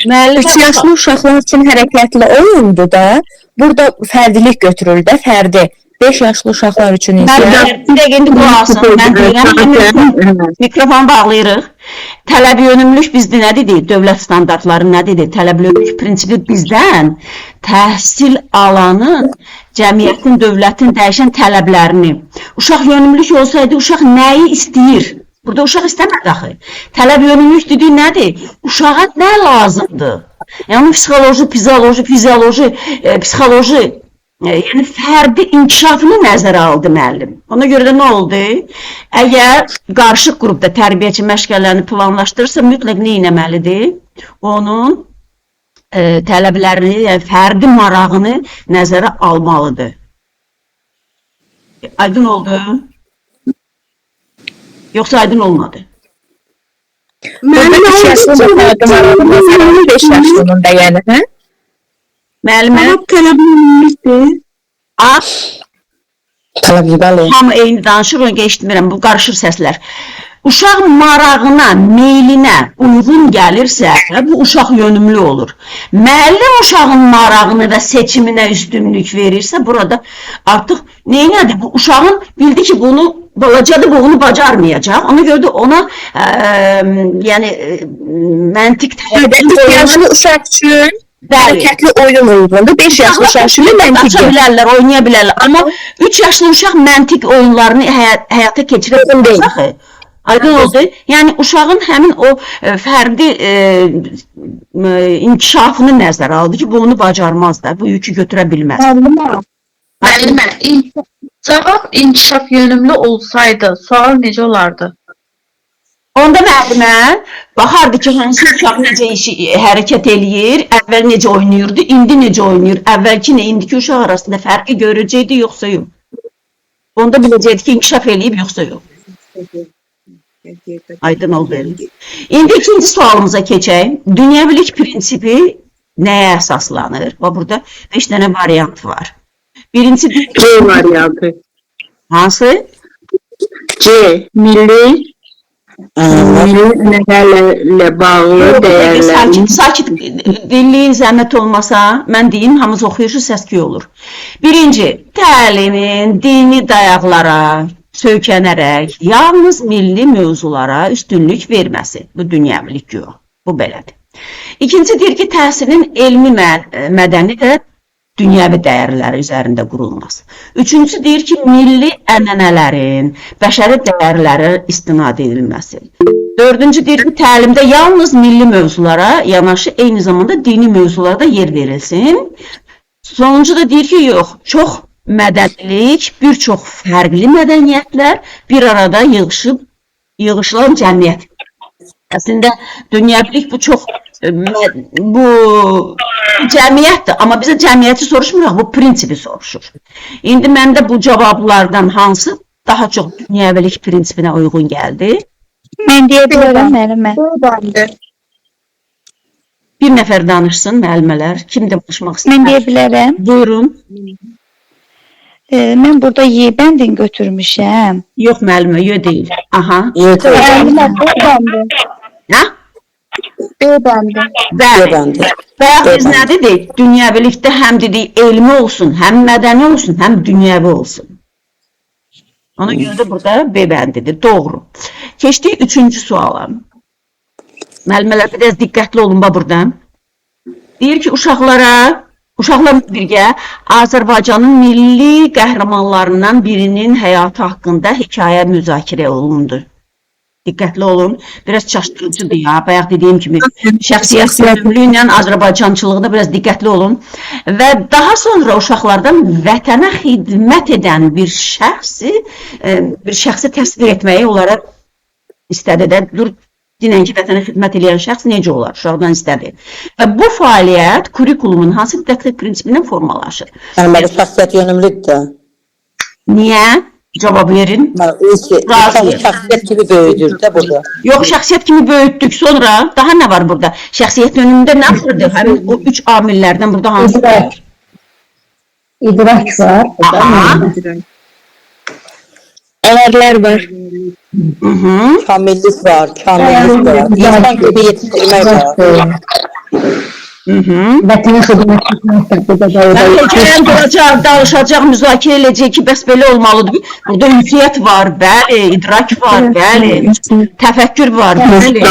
A: Müəllimə
H: Üç yaşlı uşaqlar üçün hərəkətli oyundur da. Burada fərdilik götürülür də, fərdi. 5 yaşlı uşaqlar üçün isə
A: Müəllimə, bir dəqiqə indi qulaq asın. Mən deyirəm, mikrofon bağlayırıq. Tələb yönümlülük bizdə nə dedi? Dövlət standartları nə dedi? Tələb yönümlülük prinsipi bizdən təhsil alanın, cəmiyyətin, dövlətin dəyişən tələblərini. Uşaq yönümlülük olsaydı uşaq nəyi istəyir? Burada uşaq istəmədi axı. Tələb yönümlülük dediyi nədir? Uşağa nə lazımdır? Yəni onun psixoloji, fizioloji, fizioloji, psixoloji, yəni fərdi inkişafını nəzərə aldı müəllim. Ona görə də nə oldu? Əgər qarışıq qrupda tərbiyəçi məşğələlərini planlaşdırırsa, mütləq nə etməlidir? Onun tələblərini, yəni fərdi marağını nəzərə almalıdır. Aydın oldu? Yoxsa aydın olmadı?
H: Burada 3 yaşlı da fərdi marağı nəzərə alır, 5 yaşlının da yəni, hə?
A: Müəllimə,
C: Tələb tələb yönümlülükdür.
A: A,
D: Tələb, bəli.
A: hamı eyni danışır, onu eşitmirəm, bu qarışır səslər. Uşaq marağına, meylinə uyğun gəlirsə, bu uşaq yönümlü olur. Müəllim uşağın marağını və seçiminə üstünlük verirsə, burada artıq neynədir? Bu uşağın bildi ki, bunu balacadır, bu bunu bacarmayacaq. Ona görə də ona yəni məntiq
H: Üç yaşlı uşaq üçün
A: Bəli.
H: hərəkətli oyun uyğundur. 5 yaşlı uşaq üçün
A: Qaça
H: məntiqi.
A: bilərlər, oynaya bilərlər. Amma 3 yaşlı uşaq məntiq oyunlarını həyata keçirə
H: Uyğun deyil.
A: bilməz axı. Aydın oldu. Yəni uşağın həmin o fərdi inkişafını nəzərə aldı ki, bu onu bacarmaz da, bu yükü götürə bilməz.
I: Müəllimə, cavab inkişaf yönümlü olsaydı, sual necə olardı?
A: Onda müəllimə baxardı ki, hansı uşaq necə işi, hərəkət eləyir, əvvəl necə oynayırdı, indi necə oynayır, əvvəlki nə, indiki uşaq arasında fərqi görəcəkdi, yoxsa yox. Onda biləcəkdi ki, inkişaf eləyib, yoxsa yox. Aydın oldu elə. İndi ikinci sualımıza keçək. Dünyəvilik prinsipi nəyə əsaslanır? Və burada 5 dənə variant var. Birincisi
C: C variantı.
A: hansı?
C: C. Milli milli ənənələrlə bağlı dəyərlərin
A: Sakit, sakit dinləyin, zəhmət olmasa, mən deyim, hamınız oxuyursunuz, səs-küy olur. Birinci, təlimin dini dayaqlara söykənərək yalnız milli mövzulara üstünlük verməsi. Bu dünyəvilik yox, bu belədir. İkinci deyir ki, təhsilin elmi, mədəni və dünyəvi dəyərləri üzərində qurulması. Üçüncüsü deyir ki, milli ənənələrin, bəşəri dəyərlərə istinad edilməsi. Dördüncü deyir ki, təlimdə yalnız milli mövzulara yanaşı eyni zamanda dini mövzulara da yer verilsin. Sonuncu da deyir ki, yox, çox mədənilik, bir çox fərqli mədəniyyətlər bir arada yığışılan cəmiyyət. Əslində dünyəvilik bu çox bu cəmiyyətdir, amma bizə cəmiyyəti soruşmuruq, bu prinsipi soruşur. İndi məndə bu cavablardan hansı daha çox dünyəvilik prinsipinə uyğun gəldi?
J: Mən deyə bilərəm müəllimə.
A: Bir nəfər danışsın, müəllimələr. Kim danışmaq istər?
J: Mən deyə bilərəm.
A: Buyurun.
J: Mən burada Y bəndini götürmüşəm.
A: Yox müəllimə, yo deyil. Aha.
D: Y deyil.
J: Müəllimə B bəndi.
A: Hə?
J: B bəndi.
D: B
A: Bəli.
D: bəndi.
A: Bayaq
D: B
A: biz nə
D: bəndi.
A: dedik? Dünyəvilikdə həm dedik elmi olsun, həm mədəni olsun, həm dünyəvi olsun. Ona görə də burada B bəndidir. Doğru. Keçdik üçüncü suala. Müəllimələr biraz diqqətli olun bax buradan. Deyir ki, uşaqlarla birgə Azərbaycanın milli qəhrəmanlarından birinin həyatı haqqında hekayə müzakirə olundu. Diqqətli olun. Biraz çaşdırıcıdır ya. Bayaq dediyim kimi şəxsiyyət yönümlülüyü ilə Azərbaycançılıqda biraz diqqətli olun. Və daha sonra uşaqlardan vətənə xidmət edən bir şəxsi, bir şəxsi təsvir etməyi onlara istədi də. Dur, dinən ki, vətənə xidmət edən şəxs necə olar? Uşaqdan istədi. Və bu fəaliyyət kurikulumun hansı didaktik prinsipindən formalaşır?
D: Müəllimə, bu şəxsiyyət yönümlüdür də.
A: Niyə? Cavab verin.
D: Uşağı şəxsiyyət kimi böyüdür də burada.
A: Yox, şəxsiyyət kimi böyütdük. Sonra daha nə var burada? Şəxsiyyət yönümündə nə vardır? Həmin o üç amillərdən burada hansı var?
G: İdrak var.
A: Aha.
G: Dəyərlər var.
D: Kamillik var, kamillik var. İnsan gibi yetiştirmək var.
G: Vətənə xidmət etmək burada da
A: Yəni, hekayən duracaq, danışacaq, müzakirə edəcək ki, bəs belə olmalıdır. Burada ünsiyyət var, bəli, idrak var, bəli, təfəkkür var, bəli.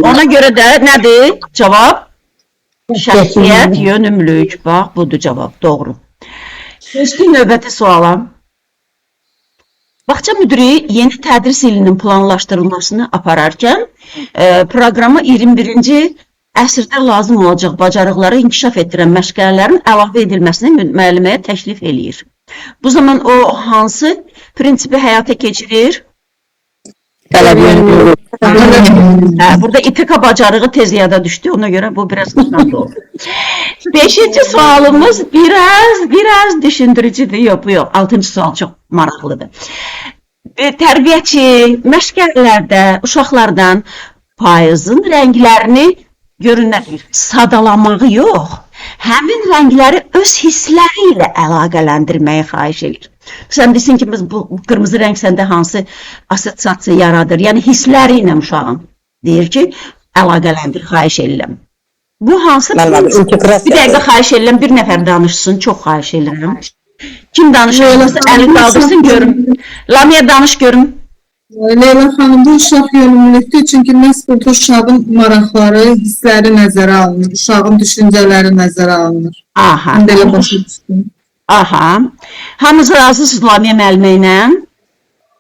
A: Ona görə də nədir cavab? Şəxsiyyət yönümlülük. Bax, budur cavab, doğru. Keçdik növbəti suala. Bağça müdiri yeni tədris ilinin planlaşdırılmasını apararkən proqrama 21-ci əsrdə lazım olacaq bacarıqları inkişaf etdirən məşğələlərin əlavə edilməsini müəlliməyə təklif eləyir. Bu zaman o hansı prinsipi həyata keçirir?
D: Tələb yönümlülük.
A: Burada İTK bacarığı tez yada düşdü. Ona görə bu biraz qısnandı oldu. Beşinci sualımız biraz düşündürücüdür. Yox, bu yox. Altıncı sual çox maraqlıdır. Tərbiyəçi məşğələlərdə uşaqlardan payızın rənglərini görün nə deyir, sadalamağı yox, həmin rəngləri öz hissləri ilə əlaqələndirməyi xahiş edir. Sən desin ki, biz bu qırmızı rəng səndə hansı assosiasiya yaradır? Yəni hissləri ilə uşağın deyir ki, əlaqələndir, xahiş edirəm. Bu hansı? Bir dəqiqə xahiş edirəm, bir nəfər danışsın, çox xahiş edirəm. Kim danışırsa əlini qaldırsın görüm. Lamiyə danış görüm.
K: Leyla xanım, bu uşaq yönümlülükdür. Çünki məhz burada uşağın maraqları, hissləri nəzərə alınır. Uşağın düşüncələri nəzərə alınır.
A: Aha.
K: Mən belə başa düşdüm.
A: Aha. Hamınız razısınız Lamiyə müəllimə ilə?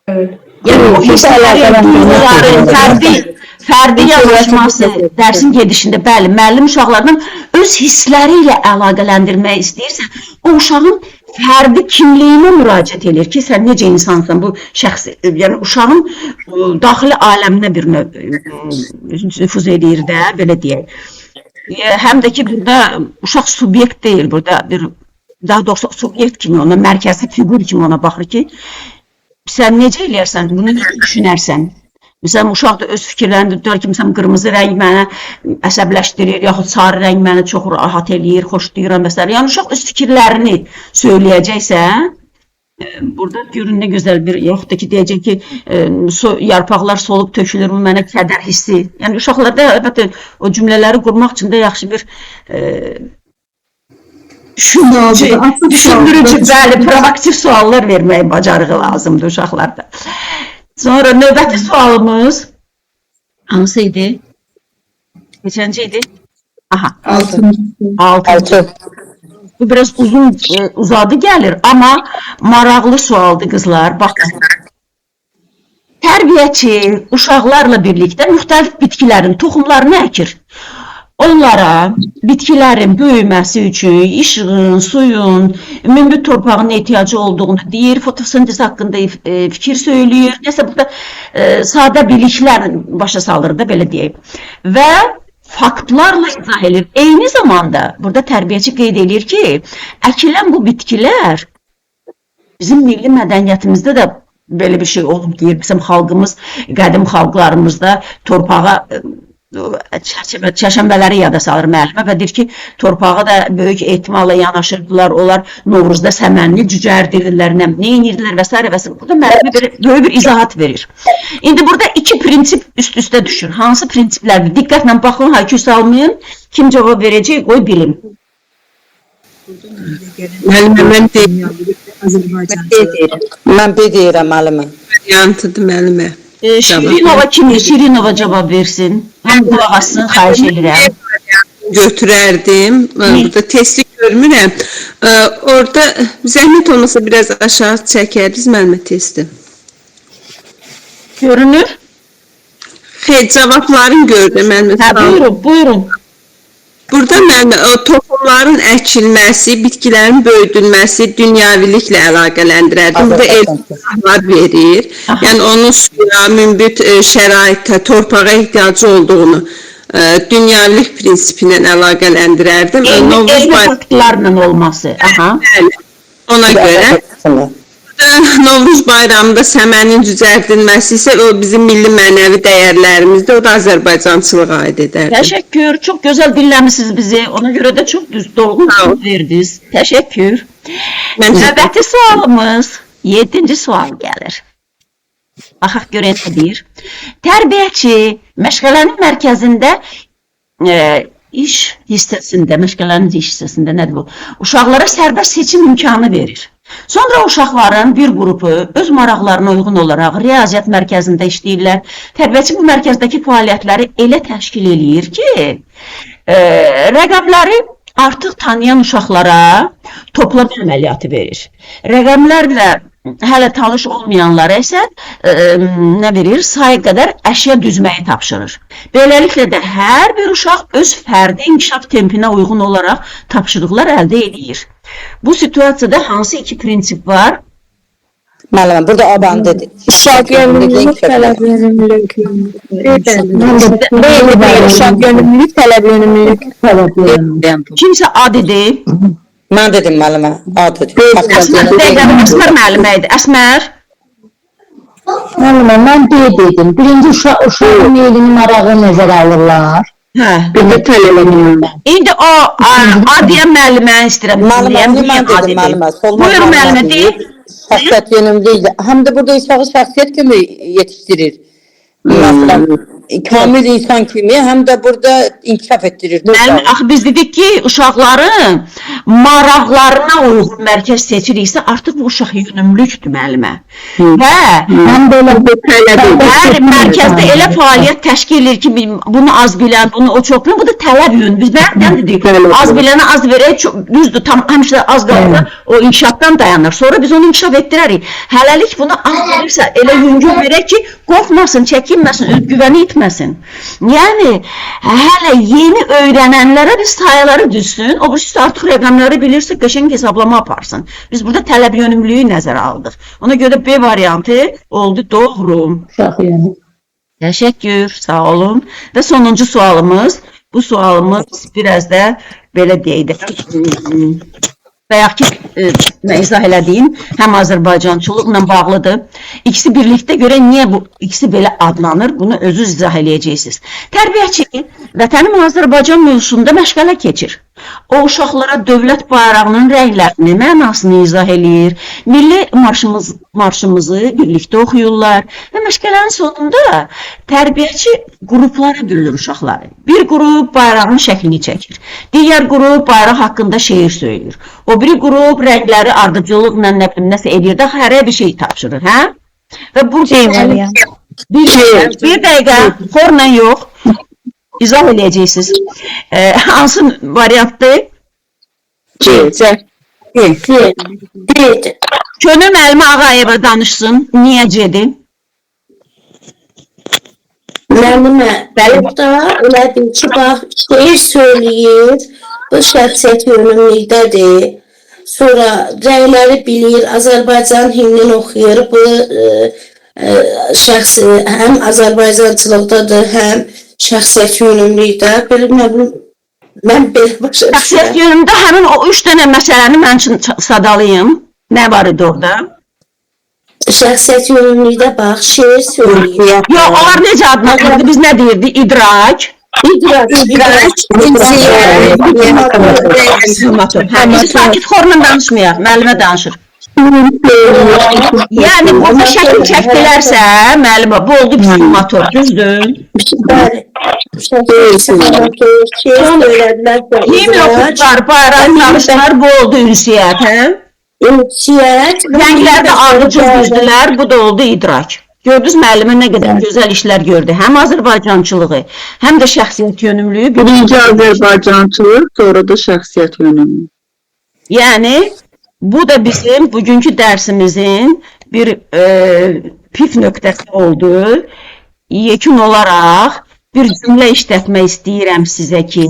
G: Evet.
A: Yəni o hissləri, duyğuları, fərdi yanaşması dərsin gedişində, bəli, müəllim uşaqlardan öz hissləri ilə əlaqələndirmək istəyirsə, o uşağın fərdi kimliyinə müraciət edir ki, sən necə insansan, bu şəxs, yəni uşağın daxili aləminə bir növ nüfuz eləyir də, belə deyək. Həm də ki, burada uşaq subyekt deyil, burada bir, daha doğrusu subyekt kimi ona, mərkəzi fiqur kimi ona baxır ki, sən necə eləyərsən, bunu necə düşünərsən? Məsələn, uşaq da öz fikirlərini deyir ki, məsələn, qırmızı rəng mənə əsəbləşdirir, yaxud sarı rəng məni çox rahat eləyir, xoşlayıram məsələn. Yəni, uşaq öz fikirlərini söyləyəcəksə, burada görün nə gözəl bir, yaxud da ki, deyəcək ki, yarpaqlar solub tökülür, bu mənə kədər hissi. Yəni, uşaqlarda əlbəttə o cümlələri qurmaq üçün də yaxşı bir düşündürücü, bəli, provokativ suallar verməyə bacarığı lazımdır uşaqlarda. Sonra növbəti sualımız hansı idi? Neçənci idi? Aha. Altıncı. Bu biraz uzun, uzadı gəlir, amma maraqlı sualdır qızlar. Baxın. Tərbiyəçi uşaqlarla birlikdə müxtəlif bitkilərin toxumlarını əkir. Onlara bitkilərin böyüməsi üçün işığın, suyun, münbit torpağın ehtiyacı olduğunu deyir, fotosintez haqqında fikir söyləyir. Nəsə burada sadə biliklər başa salır da, belə deyək. Və faktlarla izah edir. Eyni zamanda burada tərbiyəçi qeyd edir ki, əkilən bu bitkilər bizim milli mədəniyyətimizdə də belə bir şey olub deyir. Bizim xalqımız, qədim xalqlarımızda torpağa çərşənbələri yada salır müəllimə və deyir ki, torpağa da böyük ehtimalla yanaşırdılar, onlar Novruzda səmənini cücərdirdilər, nə edirdilər və s. və s. Burada müəllimə böyük bir izahat verir. İndi burada iki prinsip üst-üstə düşür. Hansı prinsiplərdir? Diqqətlə baxın, haykü salmayın. Kim cavab verəcək, qoy bilim.
L: Müəllimə, mən deyirəm.
D: Mən B deyirəm müəllimə.
L: Variantıdır müəllimə.
A: Şirinova kimdir? Şirinova cavab versin. Həm qulaq assın, xahiş edirəm.
L: Götürərdim. Burada testi görmürəm. Orada zəhmət olmasa biraz aşağı çəkərdiniz müəllimə testi.
A: Görünür?
L: Xeyr, cavablarını gördüm müəllimə.
A: Hə, buyurun, buyurun.
L: Burada müəllimə, o toxumların əkilməsi, bitkilərin böyüdülməsi dünyaviliklə əlaqələndirərdim. Burada elmi izahlar verir. Yəni onun suya, münbit şəraitə, torpağa ehtiyacı olduğunu dünyavilik prinsipi ilə əlaqələndirərdim.
A: Elmi faktlarla olması. Aha.
L: Bəli, ona görə. Novruz bayramında səmənin cücərdilməsi isə o bizim milli mənəvi dəyərlərimizdir. O da Azərbaycançılığa aid edərdi.
A: Təşəkkür. Çox gözəl dinləmisiniz bizi. Ona görə də çox düz, dolğun cavab verdiniz. Təşəkkür. Növbəti sualımız, 7-ci sual gəlir. Baxaq görək nə deyir. Tərbiyəçi məşğələnin mərkəzində iş hissəsində, məşğələnin iş hissəsində nədir bu? Uşaqlara sərbəst seçim imkanı verir. Sonra uşaqların bir qrupu öz maraqlarına uyğun olaraq riyaziyyat mərkəzində işləyirlər. Tərbiyəçi bu mərkəzdəki fəaliyyətləri elə təşkil eləyir ki, rəqəmləri artıq tanıyan uşaqlara toplama əməliyyatı verir. Rəqəmlərlə hələ tanış olmayanlara isə nə verir? Say qədər əşya düzməyi tapşırır. Beləliklə də hər bir uşaq öz fərdi inkişaf tempinə uyğun olaraq tapşırıqlar əldə edir. Bu situasiyada hansı iki prinsip var?
D: Müəllimə, burada A bəndidir.
H: Uşaq yönümlülük, tələb yönümlülük. Uşaq yönümlülük, tələb yönümlülük.
A: Kimsə A dedi.
D: Mən dedim müəllimə, A dedim.
A: Əsmər, Əsmər müəllimə idi. Əsmər.
G: Müəllimə, mən B dedim. Birinci uşağın meylini, marağını nəzərə alırlar.
A: Hə.
G: Bir də tələb yönümlülük.
A: İndi o A deyən müəlliməni istəyirəm.
D: Müəllimə, mən dedim müəllimə.
A: Buyurun müəllimə, deyin.
D: Şəxsiyyət yönümlülük. Həm də burada uşağı şəxsiyyət kimi yetişdirir. Məsələn, kamil insan kimi, həm də burada inkişaf etdirir.
A: Müəllim, axı biz dedik ki, uşaqların maraqlarına uyğun mərkəz seçiriksə, artıq bu uşaq yönümlükdür müəllimə. Və
G: Həm də elə
A: hər mərkəzdə elə fəaliyyət təşkil edir ki, bunu az bilən, bunu o çox bilən, bu da tələb yönü. Biz bəzən dedik, az bilənə az verək, düzdür, tam həmişə az qalsa o inkişafdan dayanır. Sonra biz onu inkişaf etdirərik. Hələlik bunu az verirsə, elə yüngül verək ki, qorxmasın, çəkinməsin, özgüvəni itməsin. Yəni, hələ yeni öyrənənlərə biz sayıları düzsün, o birisi artıq rəqəmləri bilirsə, qəşəng hesablama aparsın. Biz burada tələb yönümlüyü nəzərə aldıq. Ona görə B variantı oldu doğru.
G: Uşaq yönümlülük.
A: Təşəkkür, sağ olun. Və sonuncu sualımız, bu sualımız biraz da belə deyək də, bayaq ki, mən izah elədiyim, həm Azərbaycançılıqla bağlıdır. İkisi birlikdə görə niyə bu ikisi belə adlanır, bunu özünüz izah eləyəcəksiniz. Tərbiyəçi Vətənim Azərbaycan mövzusunda məşğələ keçir. O uşaqlara dövlət bayrağının rənglərini, mənasını izah eləyir. Milli marşımızı birlikdə oxuyurlar və məşğələnin sonunda tərbiyəçi qruplara bölür uşaqları. Bir qrup bayrağın şəklini çəkir. Digər qrup bayraq haqqında şeir söyləyir. O biri qrup rəngləri ardıcıllıqla nə bilim nəsə eləyir də hərə bir şey tapşırır, hə? Və burada bir dəqiqə xorla yox, izah eləyəcəksiniz. Hansı variantdır?
L: C. C.
F: C. D.
A: Könül müəllimə Ağayeva danışsın. Niyə C-dir?
F: Müəllimə, burada elə bil ki, bax, şeir söyləyir, bu şəxsiyyət yönümlükdədir. Sonra rəngləri bilir, Azərbaycan himnini oxuyur, bu şəxs həm Azərbaycançılıqdadır, həm şəxsiyyət yönümlükdə. Belə nə bilim, mən belə başa
A: Şəxsiyyət
F: düşürəm.
A: yönümdə həmin o 3 dənə məsələni mən üçün sadalayım. Nə var idi orada?
F: Şəxsiyyət yönümlükdə bax, şeir söyləyir.
A: Yox, onlar necə adlandırırdı? Biz nə deyirdik? İdrak.
F: İdrak.
L: İdrak, ünsiyyət,
A: Psixomotor. Hə, biz sakit xorla danışmayaq, müəllimə danışır. Yəni burada şəkil çəkdilərsə, müəllimə, bu oldu psixomotor, düzdür?
F: Bəli. Psixomotor, şeir söylədilərsə
A: Himn
F: idrak,
A: oxudular, bayraq danışdılar, bu oldu ünsiyyət, hə?
F: ünsiyyət.
A: Rənglərdə ardıcıl düzdülər, bu da oldu idrak. Gördünüz müəllimə nə qədər gözəl işlər gördü. Həm Azərbaycançılığı, həm də şəxsiyyət yönümlüyü.
K: Birinci Azərbaycançılıq, sonra da şəxsiyyət yönümü.
A: Yəni bu da bizim bugünkü dərsimizin bir pif nöqtəsi oldu. Yekun olaraq bir cümlə işlətmək istəyirəm sizə ki,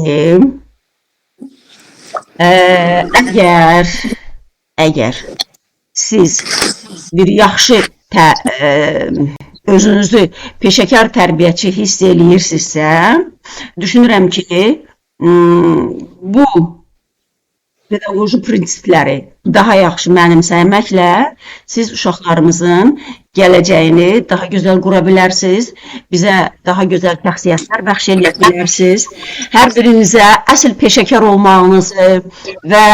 A: əgər siz bir yaxşı özünüzü peşəkar tərbiyəçi hiss eləyirsinizsə, düşünürəm ki, bu pedaqoji prinsipləri daha yaxşı mənimsəməklə siz uşaqlarımızın gələcəyini daha gözəl qura bilərsiniz, bizə daha gözəl şəxsiyyətlər bəxş eləyə bilərsiniz. Hər birinizə əsl peşəkar olmağınızı və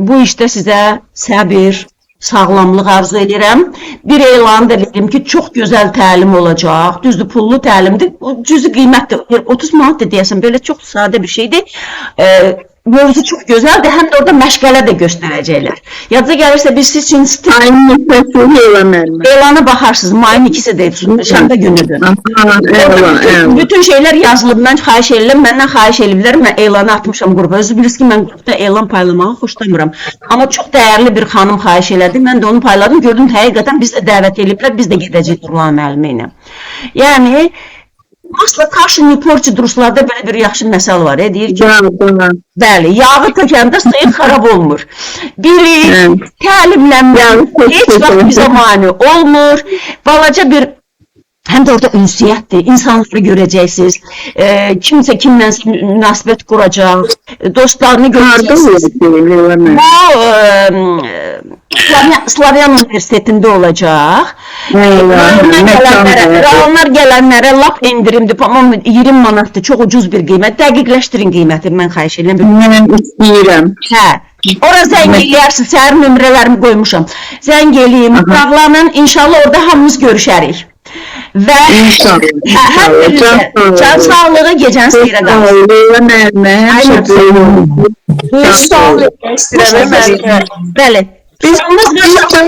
A: bu işdə sizə səbir, sağlamlıq arzu edirəm. Bir elan da verim ki, çox gözəl təlim olacaq. Düzdür, pullu təlimdir. O cüzi qiymətdir. 30 manatdır deyəsən, belə çox sadə bir şeydir. Mövzu çox gözəldir, həm də orada məşğələ də göstərəcəklər. Yadınıza gəlirsə biz siz üçün
K: Ayın neçəsi Leyla müəllimə?
A: Elana baxarsınız, mayın 2-si də şənbə günüdür.
K: Elan, elan.
A: Bütün şeylər yazılıb, mən xahiş edirəm, məndən xahiş ediblər, mən elanı atmışam qrupa. Özü bilirsiniz ki, mən qrupda elan paylamağı xoşlamıram. Amma çox dəyərli bir xanım xahiş elədi, mən də onu payladım, gördüm həqiqətən biz də dəvət ediblər, biz də gedəcəyik Nurlan müəllimə ilə. Yəni, Masla kaşı ne porçu ruslarda belə bir yaxşı məsəl var, deyir ki, bəli, yağı tökəndə sıyıq xarab olmur. Bilik, təlimlənmə, heç vaxt bizə mane olmur. Balaca bir, həm də orada ünsiyyətdir, insanları görəcəksiniz, kimsə kimlənsə münasibət quracaq, dostlarını görəcəksiniz. Bu, Slavyan Universitetində olacaq. Rayonlar gələnlərə lap endirimdir, amma 20 manatdır, çox ucuz bir qiymət. Dəqiqləşdirin qiyməti, mən xahiş edirəm.
K: Mən istəyirəm.
A: Hə, ora zəng eləyərsiniz, səhər nömrələrimi qoymuşam. Zəng eləyim, maraqlanın, inşallah orada hamımız görüşərik. Və hər birinizə can sağlığı, gecəniz xeyrə qalsın.
K: Leyla müəllimə, həmişə
A: Bəli. Sualınız varsa,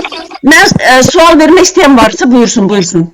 A: mən sual vermək istəyən varsa buyursun, buyursun.